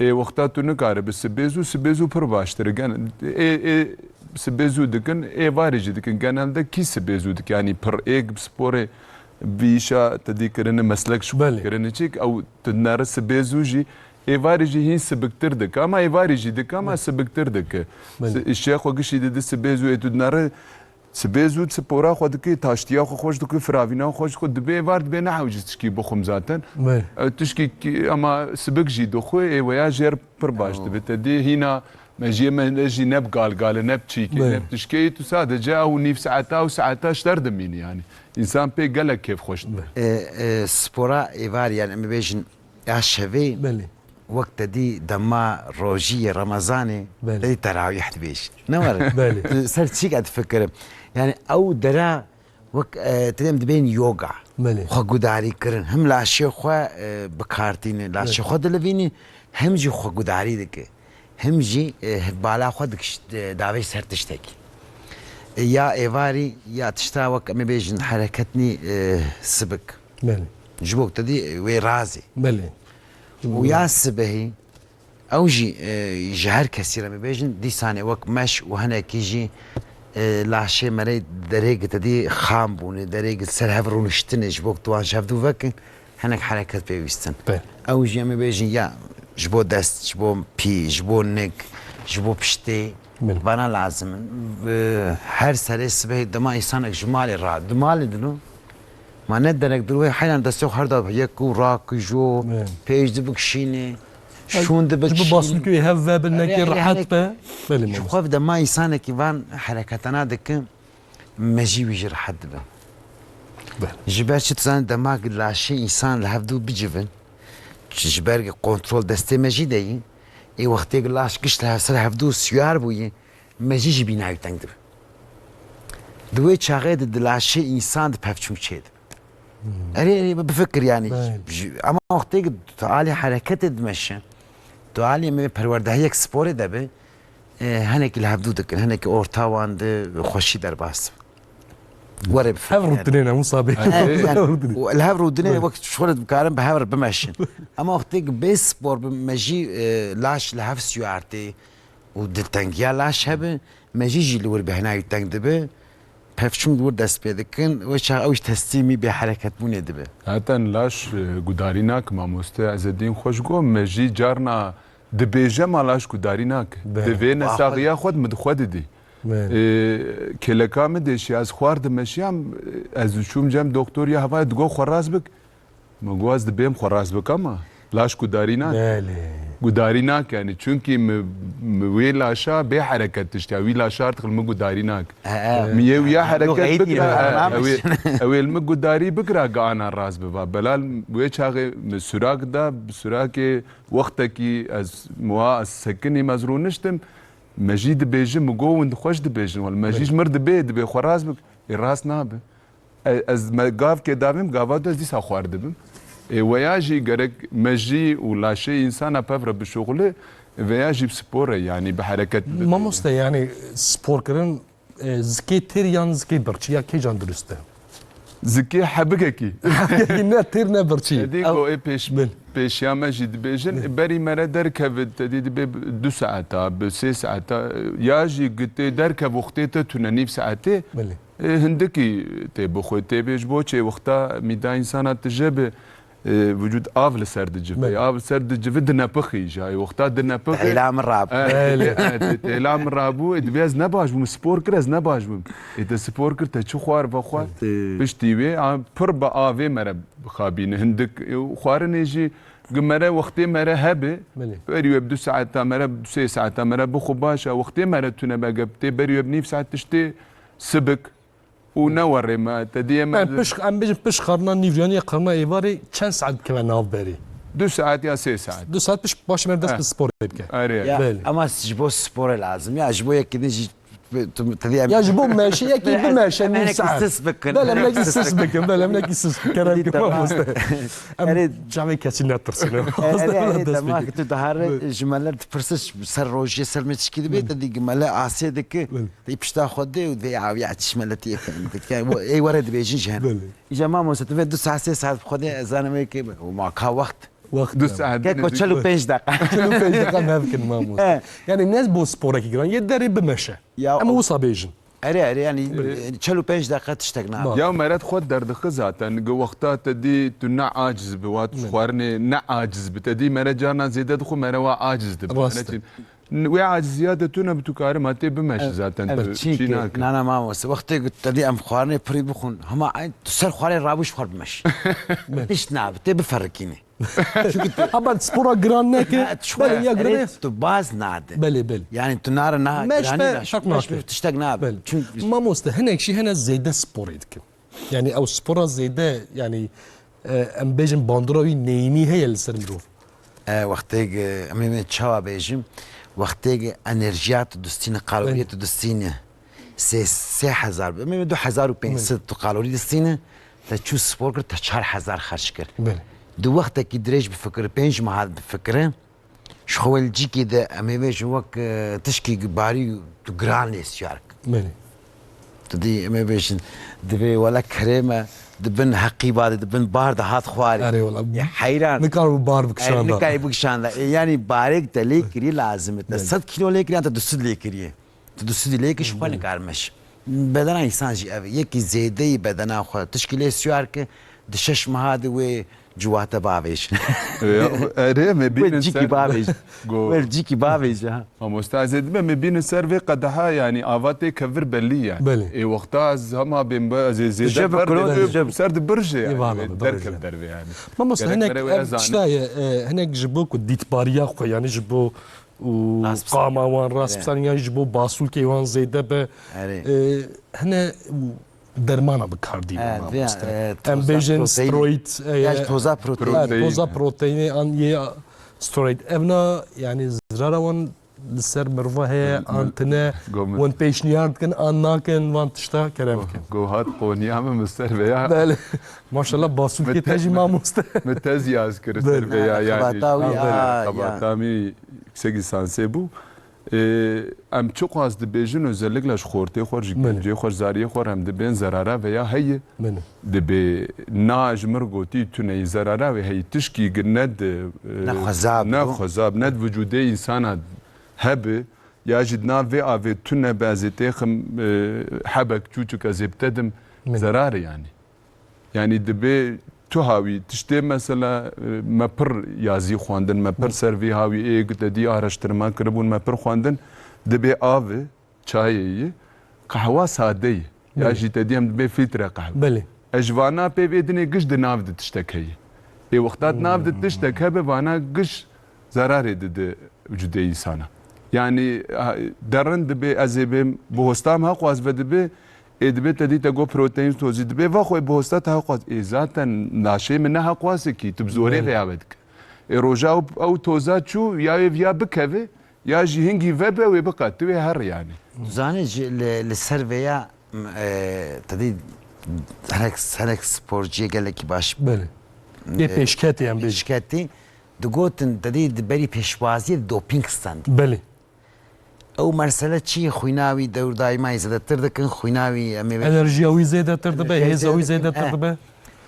Ê wexta tu nikare bi sibê zû, sibê zû pir baştir e. Gen-, ê, ê sibê zû dikin, êvarê jî dikin. Genelde kî sibê zû dike? Yani pir êk bi sporê Vî îşa te dî kirine meslek ji xwe Belê. kirine çîk, ew tu dinere sibê zû jî, êvarî jî hîn sibiktir dike, ama êvarî jî dike, ama Belê. sibiktir dike. Belê. Si-, îşê xwe gişî didi sibê zû, ê tu dinere sibê zû spora xwe dike, taştiya xwe xweş dike, firavîna xwe xweş dike, dibê êvar dibê ne hewcî tişkî bixwim zaten. Belê. Ew tişkî ki-, ama sibik jî dixwe, ê weya jêr pir baş Tamam. dibe. Te dî hîna mejiyê me ne jî ne bi galgalê, ne bi çîkê, Belê. ne bi tişkê, tu sadece ew nîv saeta, ew saeta ji te re dimînî yani. Însan pê gelek kêfxweş dibe. E, e, spora êvar, yani, em bêjin ya şevê, Belê. wek te dî dema rojiyê Remezanê, Belê. te dî terawîh dibêjin. Ne were? Belê. Tu ser çîk ez difikirim. Yani, ew dera wek, e, te dî em dibên yoga. Belê. Xwe gudarî kirin. Him laşê xwe, e, bi kar tînin, laşê Belê. xwe dilivînin, him jî xwe gudarî dike. Him jî, e, bala xwe dikiş-, e, davêj ser tiştekî. E, ya êvarî, ya tişta wek em ê bêjin hereketnî, e, sibik. Belê. Ji bo te dî, e, wê razê. Belê. Û ya sibehî, ew jî, e, ji her kesî re em ê bêjin, dîsanê wek meş û hinekî jî, e, laşê me re derê gi te dî xam bûne, derê gi ser hev rûniştine, ji bo tu wan ji hev dû vekin, hinek hereket pêwîst in. Be. Ew jî em ê bêjin ya ji bo dest, ji bo pî, ji bo nik, ji bo piştê, Belê. vana lazim in. Bi her serê sibehê dema însanek ji malê ra, di malê dino, ma ne derek dir wê heyran destê xwe her da yek û rakijo, Belê. pêş di bikişînê, şûn di Ji bo bikişînê. basnikê hev ve bin, nekê Erê, erê, rehet erê. be. Belê, Ji mamoste. xwe dema însanekî van hereketana dikin, mejî wî jî rehet dibe. Belê. Ji ber çi tu zanî dema laşê însan li hev dû bicivin, ji ber kontrol destê mejî de yî, ê wextê laş giş li ser hev dû siyar bûyî, mejî jî bîna wî teng dibe. Di wê çaxê de di laşê însan de pevçûn çê dibe. Hmm. Erê, erê, bifikir yani. Belê. Ji-, ama wextê tu alî hereketê dimeşe, tu alî me perwerdehiyek sporê de be, e, hinekî li hevdû dikin, hinekî orta wan de xweşî derbas dibe. Were bifikir Hev yani. rûtinê ne, Musa Bey. E, yani, Hev rûtinê. û li hev rûdinê Evet. wek şoret bikarin bi hev re bimeşin. Ama wextê ki bê spor bi mejî, e, laş li hev siyartê û diltengiya laş hebe, mejî jî li wir bêhna wî teng dibe. Pevçûn li wir dest pê dikin, wê çax ew jî teslîmî bêhereketbûnê dibe. Zaten laş, e, gudarî nake, mamoste Ezedîn xweş got, mejî carna dibêje ma laş gudarî nake. Be. Divê nesaxiya xwe di min xwe didî. Be. E, kêleka min dêşiya, ez xwar dimeşiyam, ez çûm cem doktor ya hevaya digot xwe rast bik. Min got ez dibêm xwe rast bik ama laş gudarî nake. Belê. Gudarî nake yani. Çunkî mi, mi wê laşa bê hereket tiştiya. Wî laşa artık li min gudarî nake. He, he. Mi yê wî ya Yok, hereket eğitim bikira, yok, he, tamam. ew ê, ew ê li min gudarî bikira, gi ana rast biva. Belal wê çaxê mi surak da, bi surakê wextekî ez muha ez sekinîm, ez rûniştim. Me jî dibêjin, mi got hûn xweş dibêjin. Wele me jî ji mir dibê, dibê xwe rast bik. Ê rast nabe. E, ez me gav kê davêm, gava du ez dîsa xwar dibim. Ê weya jî gerek mejî û laşê însana pev re bişuxule, veya jî bi spor e, yanî bi hereket bibe. Mamoste, yanî spor kirin, e, zikê têr yan zikê birçî ya kêcan dirust e? Zikê hebikekî. Hebikekî, ne têr ne birçî. Te dî Ew ku ê pêş-, Bin. pêşiya me jî dibêjin, Bin. berî me re derkeve, te dî dibe bi du saeta, bi sê saeta, ya jî gi tê derkev wextê te tune nîv saetê, Belê. Ê, hindikî tê bixwe, tê bê ji bo çê wexta mîda însana tije bi, ê, vücud av li ser dicive. Belê. Av li ser dicive dinepixî jî. Ê, wexta dinepixî. Teyla min rabû. Ê, Belê. ê, tê-, teyla min rabû. Ê, divê ez ne baş bûm, spor kir ez ne baş bûm. Ê, te spor kir, te çi xwar vexwar? Tê. Piştî wê, a, pir bi avê mere bixabîne. Hindik, ê, xwarinê jî gi mere wextê mere hebe. Belê. Berî wê bi du saeta mere, bi du sê saeta mere bixwe baş e. Wextê mere tune be, ge tê berî wê bi nîv saet tiştê sibik. Û ne werê me, te dî ê me Em di- pişt, em bêjin pişt qarna nîvyanî ya qarna êvarê çend saet bikeve navberê? Du saet ya sê saet. Du saet pişt baş me dest Eh. bi sporê bike. Erê. Ya, Belê. ama ji bo sporê lazim. Ya ji bo yekî din jî tu, te dî em Ya ji bo meşe, yekî Em bimeşe, em nîv hinekî saet. sis bikin. Belê, em Hinekî nekî sis sis bikin. bikin, belê, em nekî sis bikin. Kerem Dî ki tamam. mamoste. Em Erê. çavê kesî netirsin. Erê, erê, Dest dema pê ki tu dahare Belê. ji me le dipirsiş ser rojê ser me çikî dibe, Belê. te dî gi me le asê dike. Belê. Tê pişta xwe dê û divê awiya çişmeletiyê xwe dikê. Ê were dibêjin ji hene. Belê. Îja mamoste tu vê du saet sê saet bi xwe dê ez zanim ê kê be. Û ma ka wext. Wext Du be. saet Ke dinê ko çel û pênc deqa. Çel û pênc deqa mev kin mamoste. He. Yani ne bo sporekî giran, yê derê bimeşe. Ya Em o- wisa bêjin. Erê, erê, yanî, Belê. e, çel û pênc deqe tiştek nabe. Bak. Ya mere xwe derdixe zaten. Gi wexta te dî tu ne aciz bi, wat Belê. xwarinê ne aciz bi. Te dî mere carna zêde dixwe, mere wa aciz dibe. Rast e. Wê aciziya de tu ne bi tu kare ma tê bimeş Evet, zaten. evet, Tu çî çînke, nake. nana mamoste, wextê ku te dî em xwarinê pirî bixwin, hema eyn tu ser xwarê rabû ji xwe bimeş. Belê. Tişt nabe, tê biferikînî. Çünkü tu Ha, ben spora giran neke. Ha, tu Belê, ya erê giran tu baz nade. Belê, belê. Yani tu nare na Meş giranî be, naş. şak Meş nake. be, tiştek nabe. Belê. Çünkü Mamoste, hinek jî hene zêde sporê dikin. Yani ew spora zêde, yani, e, em bêjin bandora wî neyînî heye li ser mirov. E, wextê, e, em ê çawa bêjim, wextê enerjiya tu distîne, kaloriya Belê. tu distîne, sê, sê hezar, em ê du hezar û pênc sed Belê. tu kalorî distîne, te çû spor kir, te çar hezar xerc kir. Belê. Di wextekî dirêj bifikire, pênc meha bifikire, ji xwe wel cîkê de em ê bêjin wek, e, tişkî barî tu giran lê siyar kir. Belê. Tu dî em ê bêjin, divê wele kerê me di bin heqîba de, di bin bar de hat xwarê. Erê wela. Ya heyran. Nikar bu bar bikişanda. Erê, nikayê bikişanda. E, yanî barêk te lê kirî lazim e. Te Belê. sed kîlo lê kirî, yan te du sed lê kirî. Tu du sed lê kir, ji xwe Belê. nikar meş. Bedena însan jî ev e. Yekî zêdeyî bedena xwe tişkî lê siyar ke, di şeş meha de wê Ciwate bavêj. Ya, erê, me Wê bînin cîkî ser bavêj. Go. Wê cîkî bavêj, ha. Mamoste, ez ê dibe me bînin ser vê qedeha, yanî ava tê kevir belî yani. Belê. Ê wexta ez hema bêm be, ez ê zêde Dije bi ber kuro, de dije bi ser di birje yani. Eyvallah, Wê bi derkev birje. derve yani. Mamoste, Gerek hinek mere wê ev ez zanim. tişta ye, e, hinek ji bo ku dîtbariya xwe, yani ji bo û Rast bisan. qama wan rast Evet. bisan, yan ji bo basûlkê wan zêde be. Erê. E, hine dermana bi kar dînin Evet, mamoste. ya, e, Em toza bêjin proteîn. steroid, e, Ya ji toza proteîn. Evet, Proteîn. toza proteînê an yê steroid. Evna, yani, zirara wan li ser mirva heye, Mil-, an tine, gomin. wan pêşniyar dikin, an nakin, wan tişta kerem bikin. Go hat qoniya min bi ser veya. Belê. Maşallah, basûlkê Min te te-, jî min, mamoste. min tez yaz kir Belê. ser veya Ha, yani. xebata wî, Ha, belê. ha, ya. Xebata min yüksek lisansê bû. Ee, em çiqas dibêjin, özellikle ji xortê xwe, ji Belê. gencê xwe, ji zariyê xwe re em dibên zerara veya heye. Belê. Dibê na ji mir gotî tune yî zerara wê heye. Tişkî gi ne di, e, Ne xwezab ne bû. xwezab, ne di vücudê însana hebe, ya jî di nav vê avê tune be, ez ê têxim, e, hebek çûçik ez ê bitedim, Belê. zerarê yani. Yani dibê tu hawî tiştê mesela, e, me pir yazî xwendin, me pir Hı. ser vî hawî ê te dî araştirma kiribûn, me pir xwendin, dibê avê, çayê yî, qehwa sade yî. Ya Belê. jî te dî em dibê filtre qehwe. Belê. Ez ji vana pê vê dinê giş di nav di tiştek heye. Ê wexta di nav di Hmm. tiştek hebe vana giş zerarê dide vücudê însana. Yani, ha, derin dibê ez ê bêm, bi hostam ha qas ve dibê, ê dibê te dî te got protein tozî dibê, va xwe bi hosta te ha qas. Ê zaten naşê min ne ha qas e kî, tu bi zorê Belê. veya ve dike. Ê roja ew, ew toza çû, ya ê viya bikeve, ya jî hingî vebe wê biqe, tu wê her yani. Tu zanî ji, li, li ser veya, m, e, te dî hinek, hinek sporciyê gelekî baş. Belê. Yê E, pêşketê em bêjin. pêşketî. Digotin, te dî di berî pêşwaziyê dopîng stendî. Belê. Ew mersele çi ye? Xwîna wî dewr daîma yî zêdetir dikin, xwîna wî em ê Enerjiya wî zêdetir dibe, Enerjiya hêza wî zêdetir dikin. zêdetir Eh. dibe.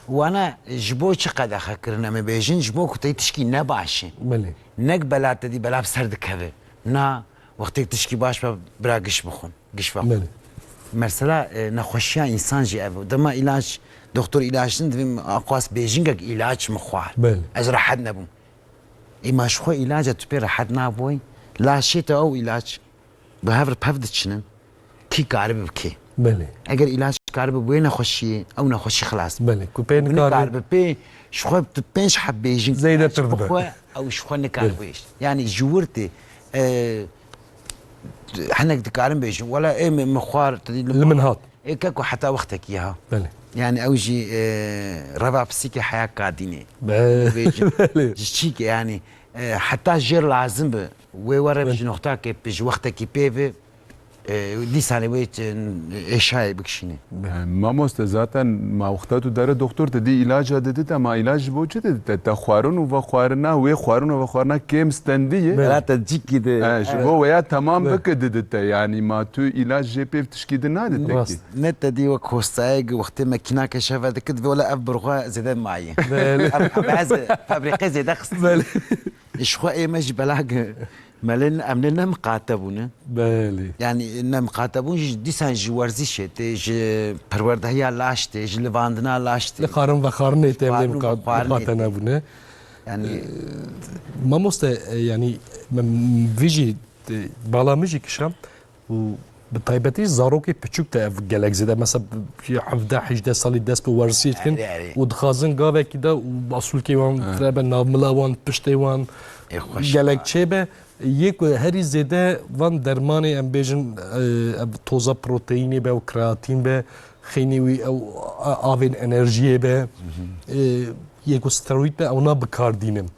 Wana ji bo çi qedexe kirin em ê bêjin? Ji bo ku te tişkî ne baş e. Belê. Nek bela te dî bela bi ser dikeve. Na, wextê tişkî baş be bira giş bixwin, giş vexwin. Belê. Mersela, e, nexweşiya însan jî ev e. Dema îlaç, doktor îlaç din, divê aqwas bêjingek îlaç min xwar. Belê. Ez rehet nebûm. Ê ma ji xwe îlaca tu pê rehet naboyî, laşê te ew îlaç bi hev re pev diçinin, kî karibe bi kê? Belê. Eger îlaç karibe bi wê nexweşiyê, ew nexweşî xilas dibe. Belê, ku pê Ku nikaribe. nikaribe pê, ji xwe tu pênc heb bêjin Zêdetir îlaç dibe. bixwe, ew ji xwe nikaribe Belê. hêşt. Yanî ji wir tê, e, hinek dikarin bêjin, wela ê min, min xwar, tu dî Li min hat. Ê keko heta wextekî ha. Belê. Yani ew jî, e, reva pisîkê heya kadînê. Belê. Vê jî, Belê. ji çîkê yani, e, heta jêr lazim bi. Wê were Belê. ji noxtakê pê, ji wextekî pê ve, e, dîsanê wê, e, êşayê bikişînê. Belê. Yani, mamoste zaten ma wexta tu dere doktor te dî îlaca didite, ma îlac ji bo çi didite? Te xwarin û vexwarina, wê xwarin û vexwarina kêm stendî ye. Belê. Hela te cîkî de. E, ji Evet. bo weya temam Belê. bike didite. Yani ma tu îlac jê pê tişkî di nadite Rast. ki. Ne te dî wek hostayek wextê mekînake şeve dikit, vê wele ev birxwe zêde mayî. Belê. Ev, ev ez fabrîqê zêde xist. Belê. Ji xwe ê me jî belage Melên em lê ne miqate bûne. Belê. Yani ne miqate bûn, ji dîsan ji werzîşê tê, ji perwerdehiya laş tê, ji livandina laş tê. Li xarin vexarinê tê, em lê Xarin miqa-, vexarinê miqate tê. Nebûne. Yani Ee, mamoste, e, yani, me, vî jî, e, bala min jî kişa û bi taybetî zarokê piçûk de ev gelek zêde. Mesela, hevdeh hejdeh salî dest bi werzişê dikin Erê, erê. Û dixwazin gavekî de û basulkê wan Ha. rebe navmila wan, piştê wan Ê, xweş gelek ha. Çêbe. Yê ku herî zêde van dermanê em bêjin, e, ev toza proteînê be û kreatîn be, xeynî wî ew a-, avên enerjiyê be, e, yê ku steroîd be, ewna bi kar dînin.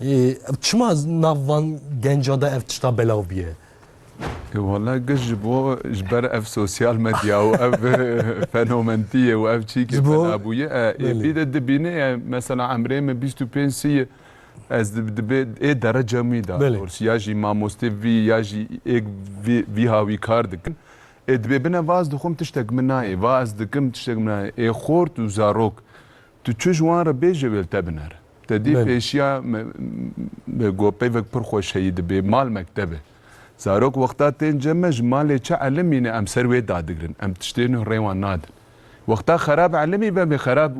E, ev çima nav van genca de ev tişta belav bûye? E, wala giş ji bo, ji ber ev sosyal medya û ev, e, fenomentî ye û ev çîkê Ji bo fena bûye. E, e, Belê. Bî de dibîne, e, mesela emrê min bîst û pênc sî ye, ez dib-, dibê ê dereca min da. Belê. Doğrusu ya jî mamostê vî, ya jî êk vî, vî hawî kar dikin. Ê dibê bine va ez dixwim tiştek min nayê, va ez dikim tiştek min nayê. Ê xort û zarok, tu çi ji wan re bêje wê li te binere. Te dî Belê. Pêşiya me, me gopeyvek pir xweş heyî dibê, mal mektebe. Zarok wexta tên cem me ji malê çi elimîne em ser wê dadigrin. Em tiştê nuh rê wan nadin. Wexta xerab elimî be, em ê xerab,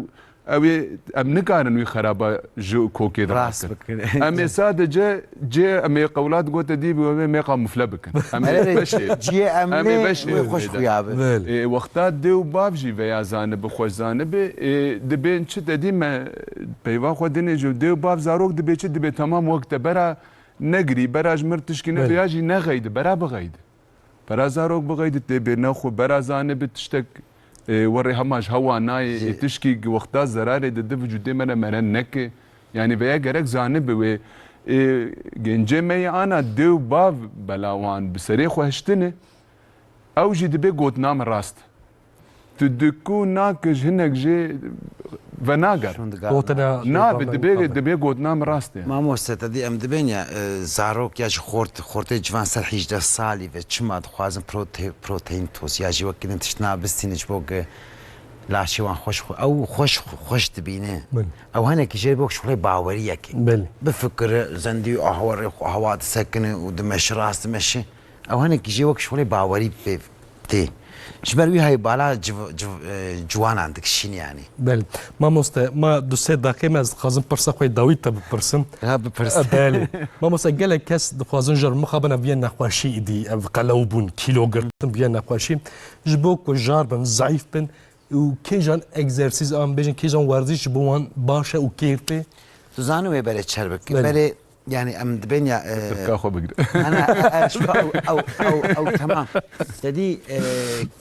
ew ê, em nikarin wî xeraba ji kokê de Rast rakin. Bikin. Em ê sadece cê, em ê qewlat gote dî bi, em ê mêqa mufle bikin. Em ê Erê, beşê. Ciyê em Em ê lê beşê wê xweş vêde. Xuya bi. Belê. Ê, wexta dê û bav jî veya zanibi, xweş zanibi, ê, dibên çi te dî me peyva xwe dinê ji dê û bav zarok dibê çi dibê temam wek te bera negirî, bera ji mir tişkî Belê. Nebe ya jî nexeydi, bera bixeydi. Bera zarok bixeydi tê bê nexwe, bera zanibi tiştek, ê, werê hema ji hewa nayê, Jî- ê, tişkî wexta zerarê didi vücudê me re mere neke. Yani veya gerek zanibi wê, ê, gencê me yê ana dê û bav bela wan bi serê xwe hiştine. Ew jî dibê gotina min rast. Tu diku nake ji hinek jê venager. Şûn digar. Gotina Na, bi dibê, dibê gotina min rast e. Mamoste, te dî em dibên ya, e, zarok ya ji xort, xortê civan ser hejdeh salî ve çima dixwazin prote-, protein toz ya jî wek kirin tiştna bistînin ji bo ku laşê wan xweş xwe-, ew xweş, xweş dibîne. Belê. Ew henekî jê bo şixulê baweriyekê. Belê. Bifikire, zendî ahwarê xwe hewa disekine û dimeşi rast dimeşi. Ew hinekî jê wek şolê bawerî pê tê. Ji ber wî heyî bala civ-, civ-, e, ciwanan dikişîn yanî. Belê. Mamoste, ma du sê deqê me ez dixwazim pirsa xwe dawî te bipirsim. Ha, bipirse. E, belê. Mamoste, gelek kes dixwazin ji mixabin ev viyê nexweşî îdî, ev qelew bûn, kîlo girtin viyê nexweşî. Ji bo ku jar bin, zeîf bin û kêjan egzersîz an bêjin, kêjan werziş ji bo wan baş e û kêr tê? Tu zanî wê berê çer bike. Belê. Berê Yani em dibên ya, e, Tirka xwe bigire. Ana, e, e, ew, ew, ew, ew, temam. Te dî, e,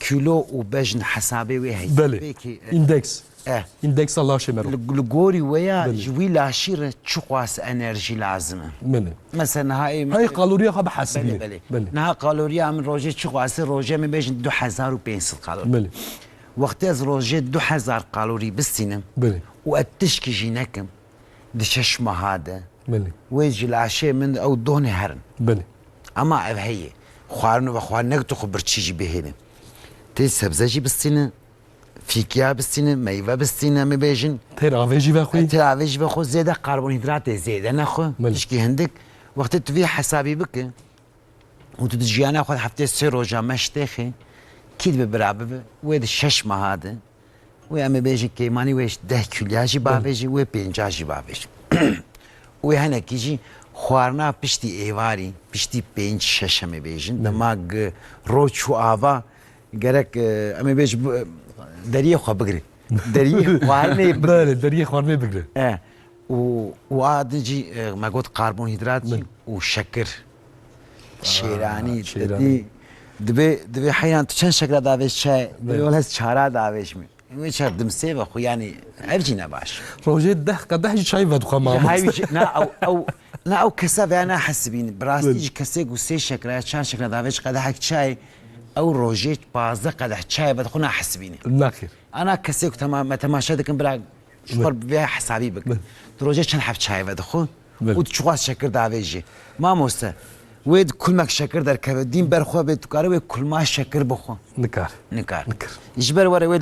kilo û bejn hesabê wê heye. Belê. Peki, e, Îndeks. E. Îndeksa laşê me ro. Li, li gorî we ya Belê. Ji wî laşî re çiqas enerjî lazim e. Belê. Mesela niha ê Hey, kaloriya xwe bihesibîne. Belê, belê. Belê. Niha kaloriya min rojê çiqas e, rojê min bêjin du hezar û pênc sed kalorî. Belê. Wextê ez rojê du hezar kalorî bistînim Belê. Û ez tişkî jî nekim, di şeş meha de Belê. Wê ji laşê min ew donê herin. Belê. Ama ev heye. Xwarin û vexwarin nek tu xwe birçî jî bihêlin. Tê sebze jî bistîne, fîkiya bistîne, meyve bistîne, em ê bêjin. Têr avê jî vexwî. Têr avê jî vexwe, zêde karbonhîdratê zêde nexwe. Belê. Tişkî hindik. Wextê tu vî hesabî bike, û tu di jiyana xwe de heftê sê roja meş têxê, kî dibe bira bibe, wê di şeş meha de, wê em ê bêjin keymanî wê deh kîloya jî bavêjî, wê pênca jî bavêjî. Wê henekî jî xwarina piştî êvarî, piştî pênc şeş em ê bêjin, dema gi ro çû ava, gerek, e, em ê bêjin, bu, e, deriyê xwe bigrin. Deriyê xwarinê bigrin. Belê, deriyê xwarinê bigrin. E, û, û a din jî, e, me got karbonhîdrat jî Belê. Û şekir. Şêranî, şêranî. Te dî, dibê, dibê heyran tu çend şekra davêj çay? Belê. Dibê wele ez çara davêj min. Wê çar dimsê ve xwe, yanî ev jî ne baş. Rojê deh qedeh jî çay vedixwe Ji mamoste. Hevî jî, na ew, ew, na ew kesa veya nahesibîn. Bi rastî Belê. Jî kesê ku sê şekra ya çar şekra davêj qedehek çay, ew rojê pazdeh qedeh çay vedixwe nahesibîne. Naxêr. Ana kesê ku tema-, me temaşe dikin bira Ji xwe vê hesabî bikin. Belê. Tu rojê çend heb çayê vedixwe Belê. Û tu çiqas şekir davêjî? Mamoste, wê di kulmek şekir derkeve, dîn ber xwe bê, tu kare wê kulma şekir bixwe? Nikar. Nikar. Nikar. Ji ber were wê,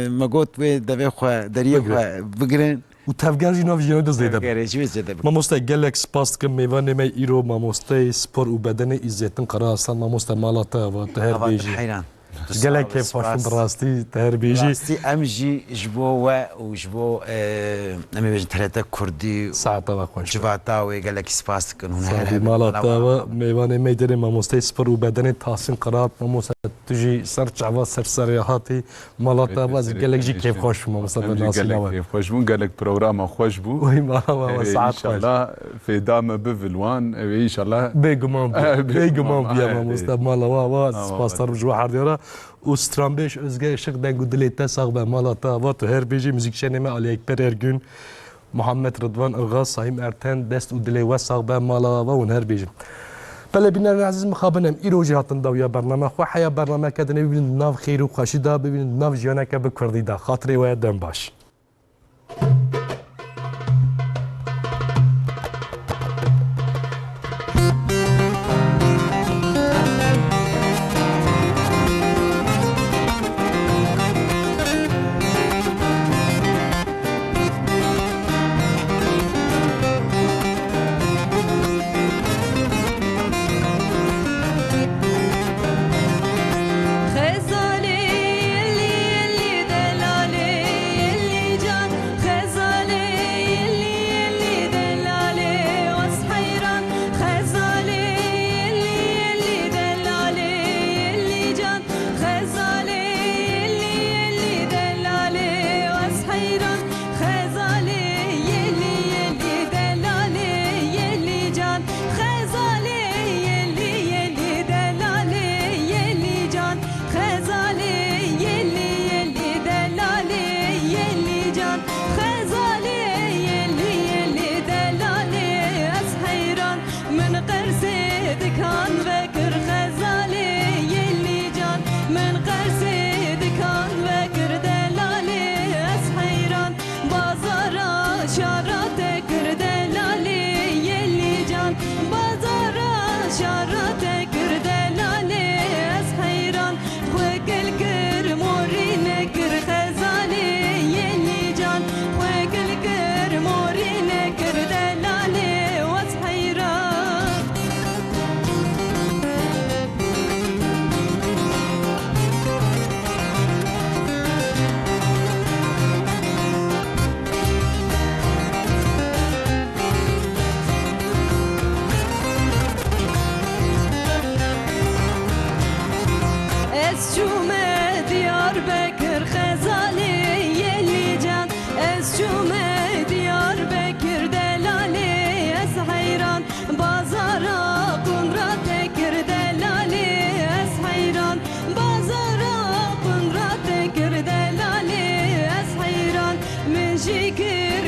e, me got wê devê xwe, deriyê Bigire. Xwe bigirin. Û tevger jî nav jiyanê de zêde be. Tevgerê jî wê zêde be. Mamoste, gelek spas dikim mêvanê me îro, mamosteyê spor û bedenê Îzzettin Karaaslan. Mamoste, mala te ava, tu her Ava bêjî. Heyran. Tu Gelek sağ ol, kêfxweş bûm, spas. Bi rastî, tu her bêjî. Rastî em jî ji bo we û ji bo, e, em ê bêjin T R T Kurdî û Saeta we xweş be. Civata wê gelekî spas dikin. Hûn her Saetî hebin. Mala te ava, mêvanê me derê mamosteyê spor û bedenê Tahsîn Karahat, mamoste tu jî ser çava ser serê hatî. Mala te ava, ez gelek jî kêfxweş bûm, mamoste, bi nasîna we. Gelek kêfxweş bûm, gelek programa xweş bû. Oy, mala we ava, saet xweş. Înşallah fêda me bivilwan, ew ê înşallah. Bêguman bû. Bêguman bûye, mamoste, mala we ava, spasdar bûm ji we herdê re. Û stranbêj Özge Işık, deng û dilê te sax be, mala te ava, tu her bêjî, muzîkşenê me Ali Ekber Ergün, Muhammed Rıdvan Ilgaz, Saim Erten, dest û dilê we sax be, mala we ava, hûn her bêjin. Belê bînerên ezîz, mixabin em îro jî hatin dawiya bername xwe. Heya bernameke dinê bibînin di nav xêr û xweşî de, bibînin di nav jiyaneke bi kurdî de. Xatirê we dem baş. Xezalê yelî yelî delalê yelî can, xezalê yelî yelî delalê wes heyran, xezalê yelî yelî delalê yelî can, xezalê yelî yelî delalê wes heyran, xezalê yelî yelî delalê yelî can, xezalê yelî yelî delalê yelî can, xezalê yelî yelî delalê yelî can, xezalê yelî yelî delalê ez heyran. Min qersê dikan vekir xezalê yelî can, min qersê dikan vekir delalê ez heyran. Bazara şara te kir delalê yelî can, bazara şara te kir delalê ez heyran. Xwe kil kir morî nekir xezalê yelî can, xwe kil kir morî nekir delalê wes heyran. Ez çûme Diyarbekir xezalê yelî can, ez çûme Diyarbekir delalê ez heyran. Bazara qunra te kir delalê ez heyran, bazara qunra te kir delalê ez heyran. Min jî kir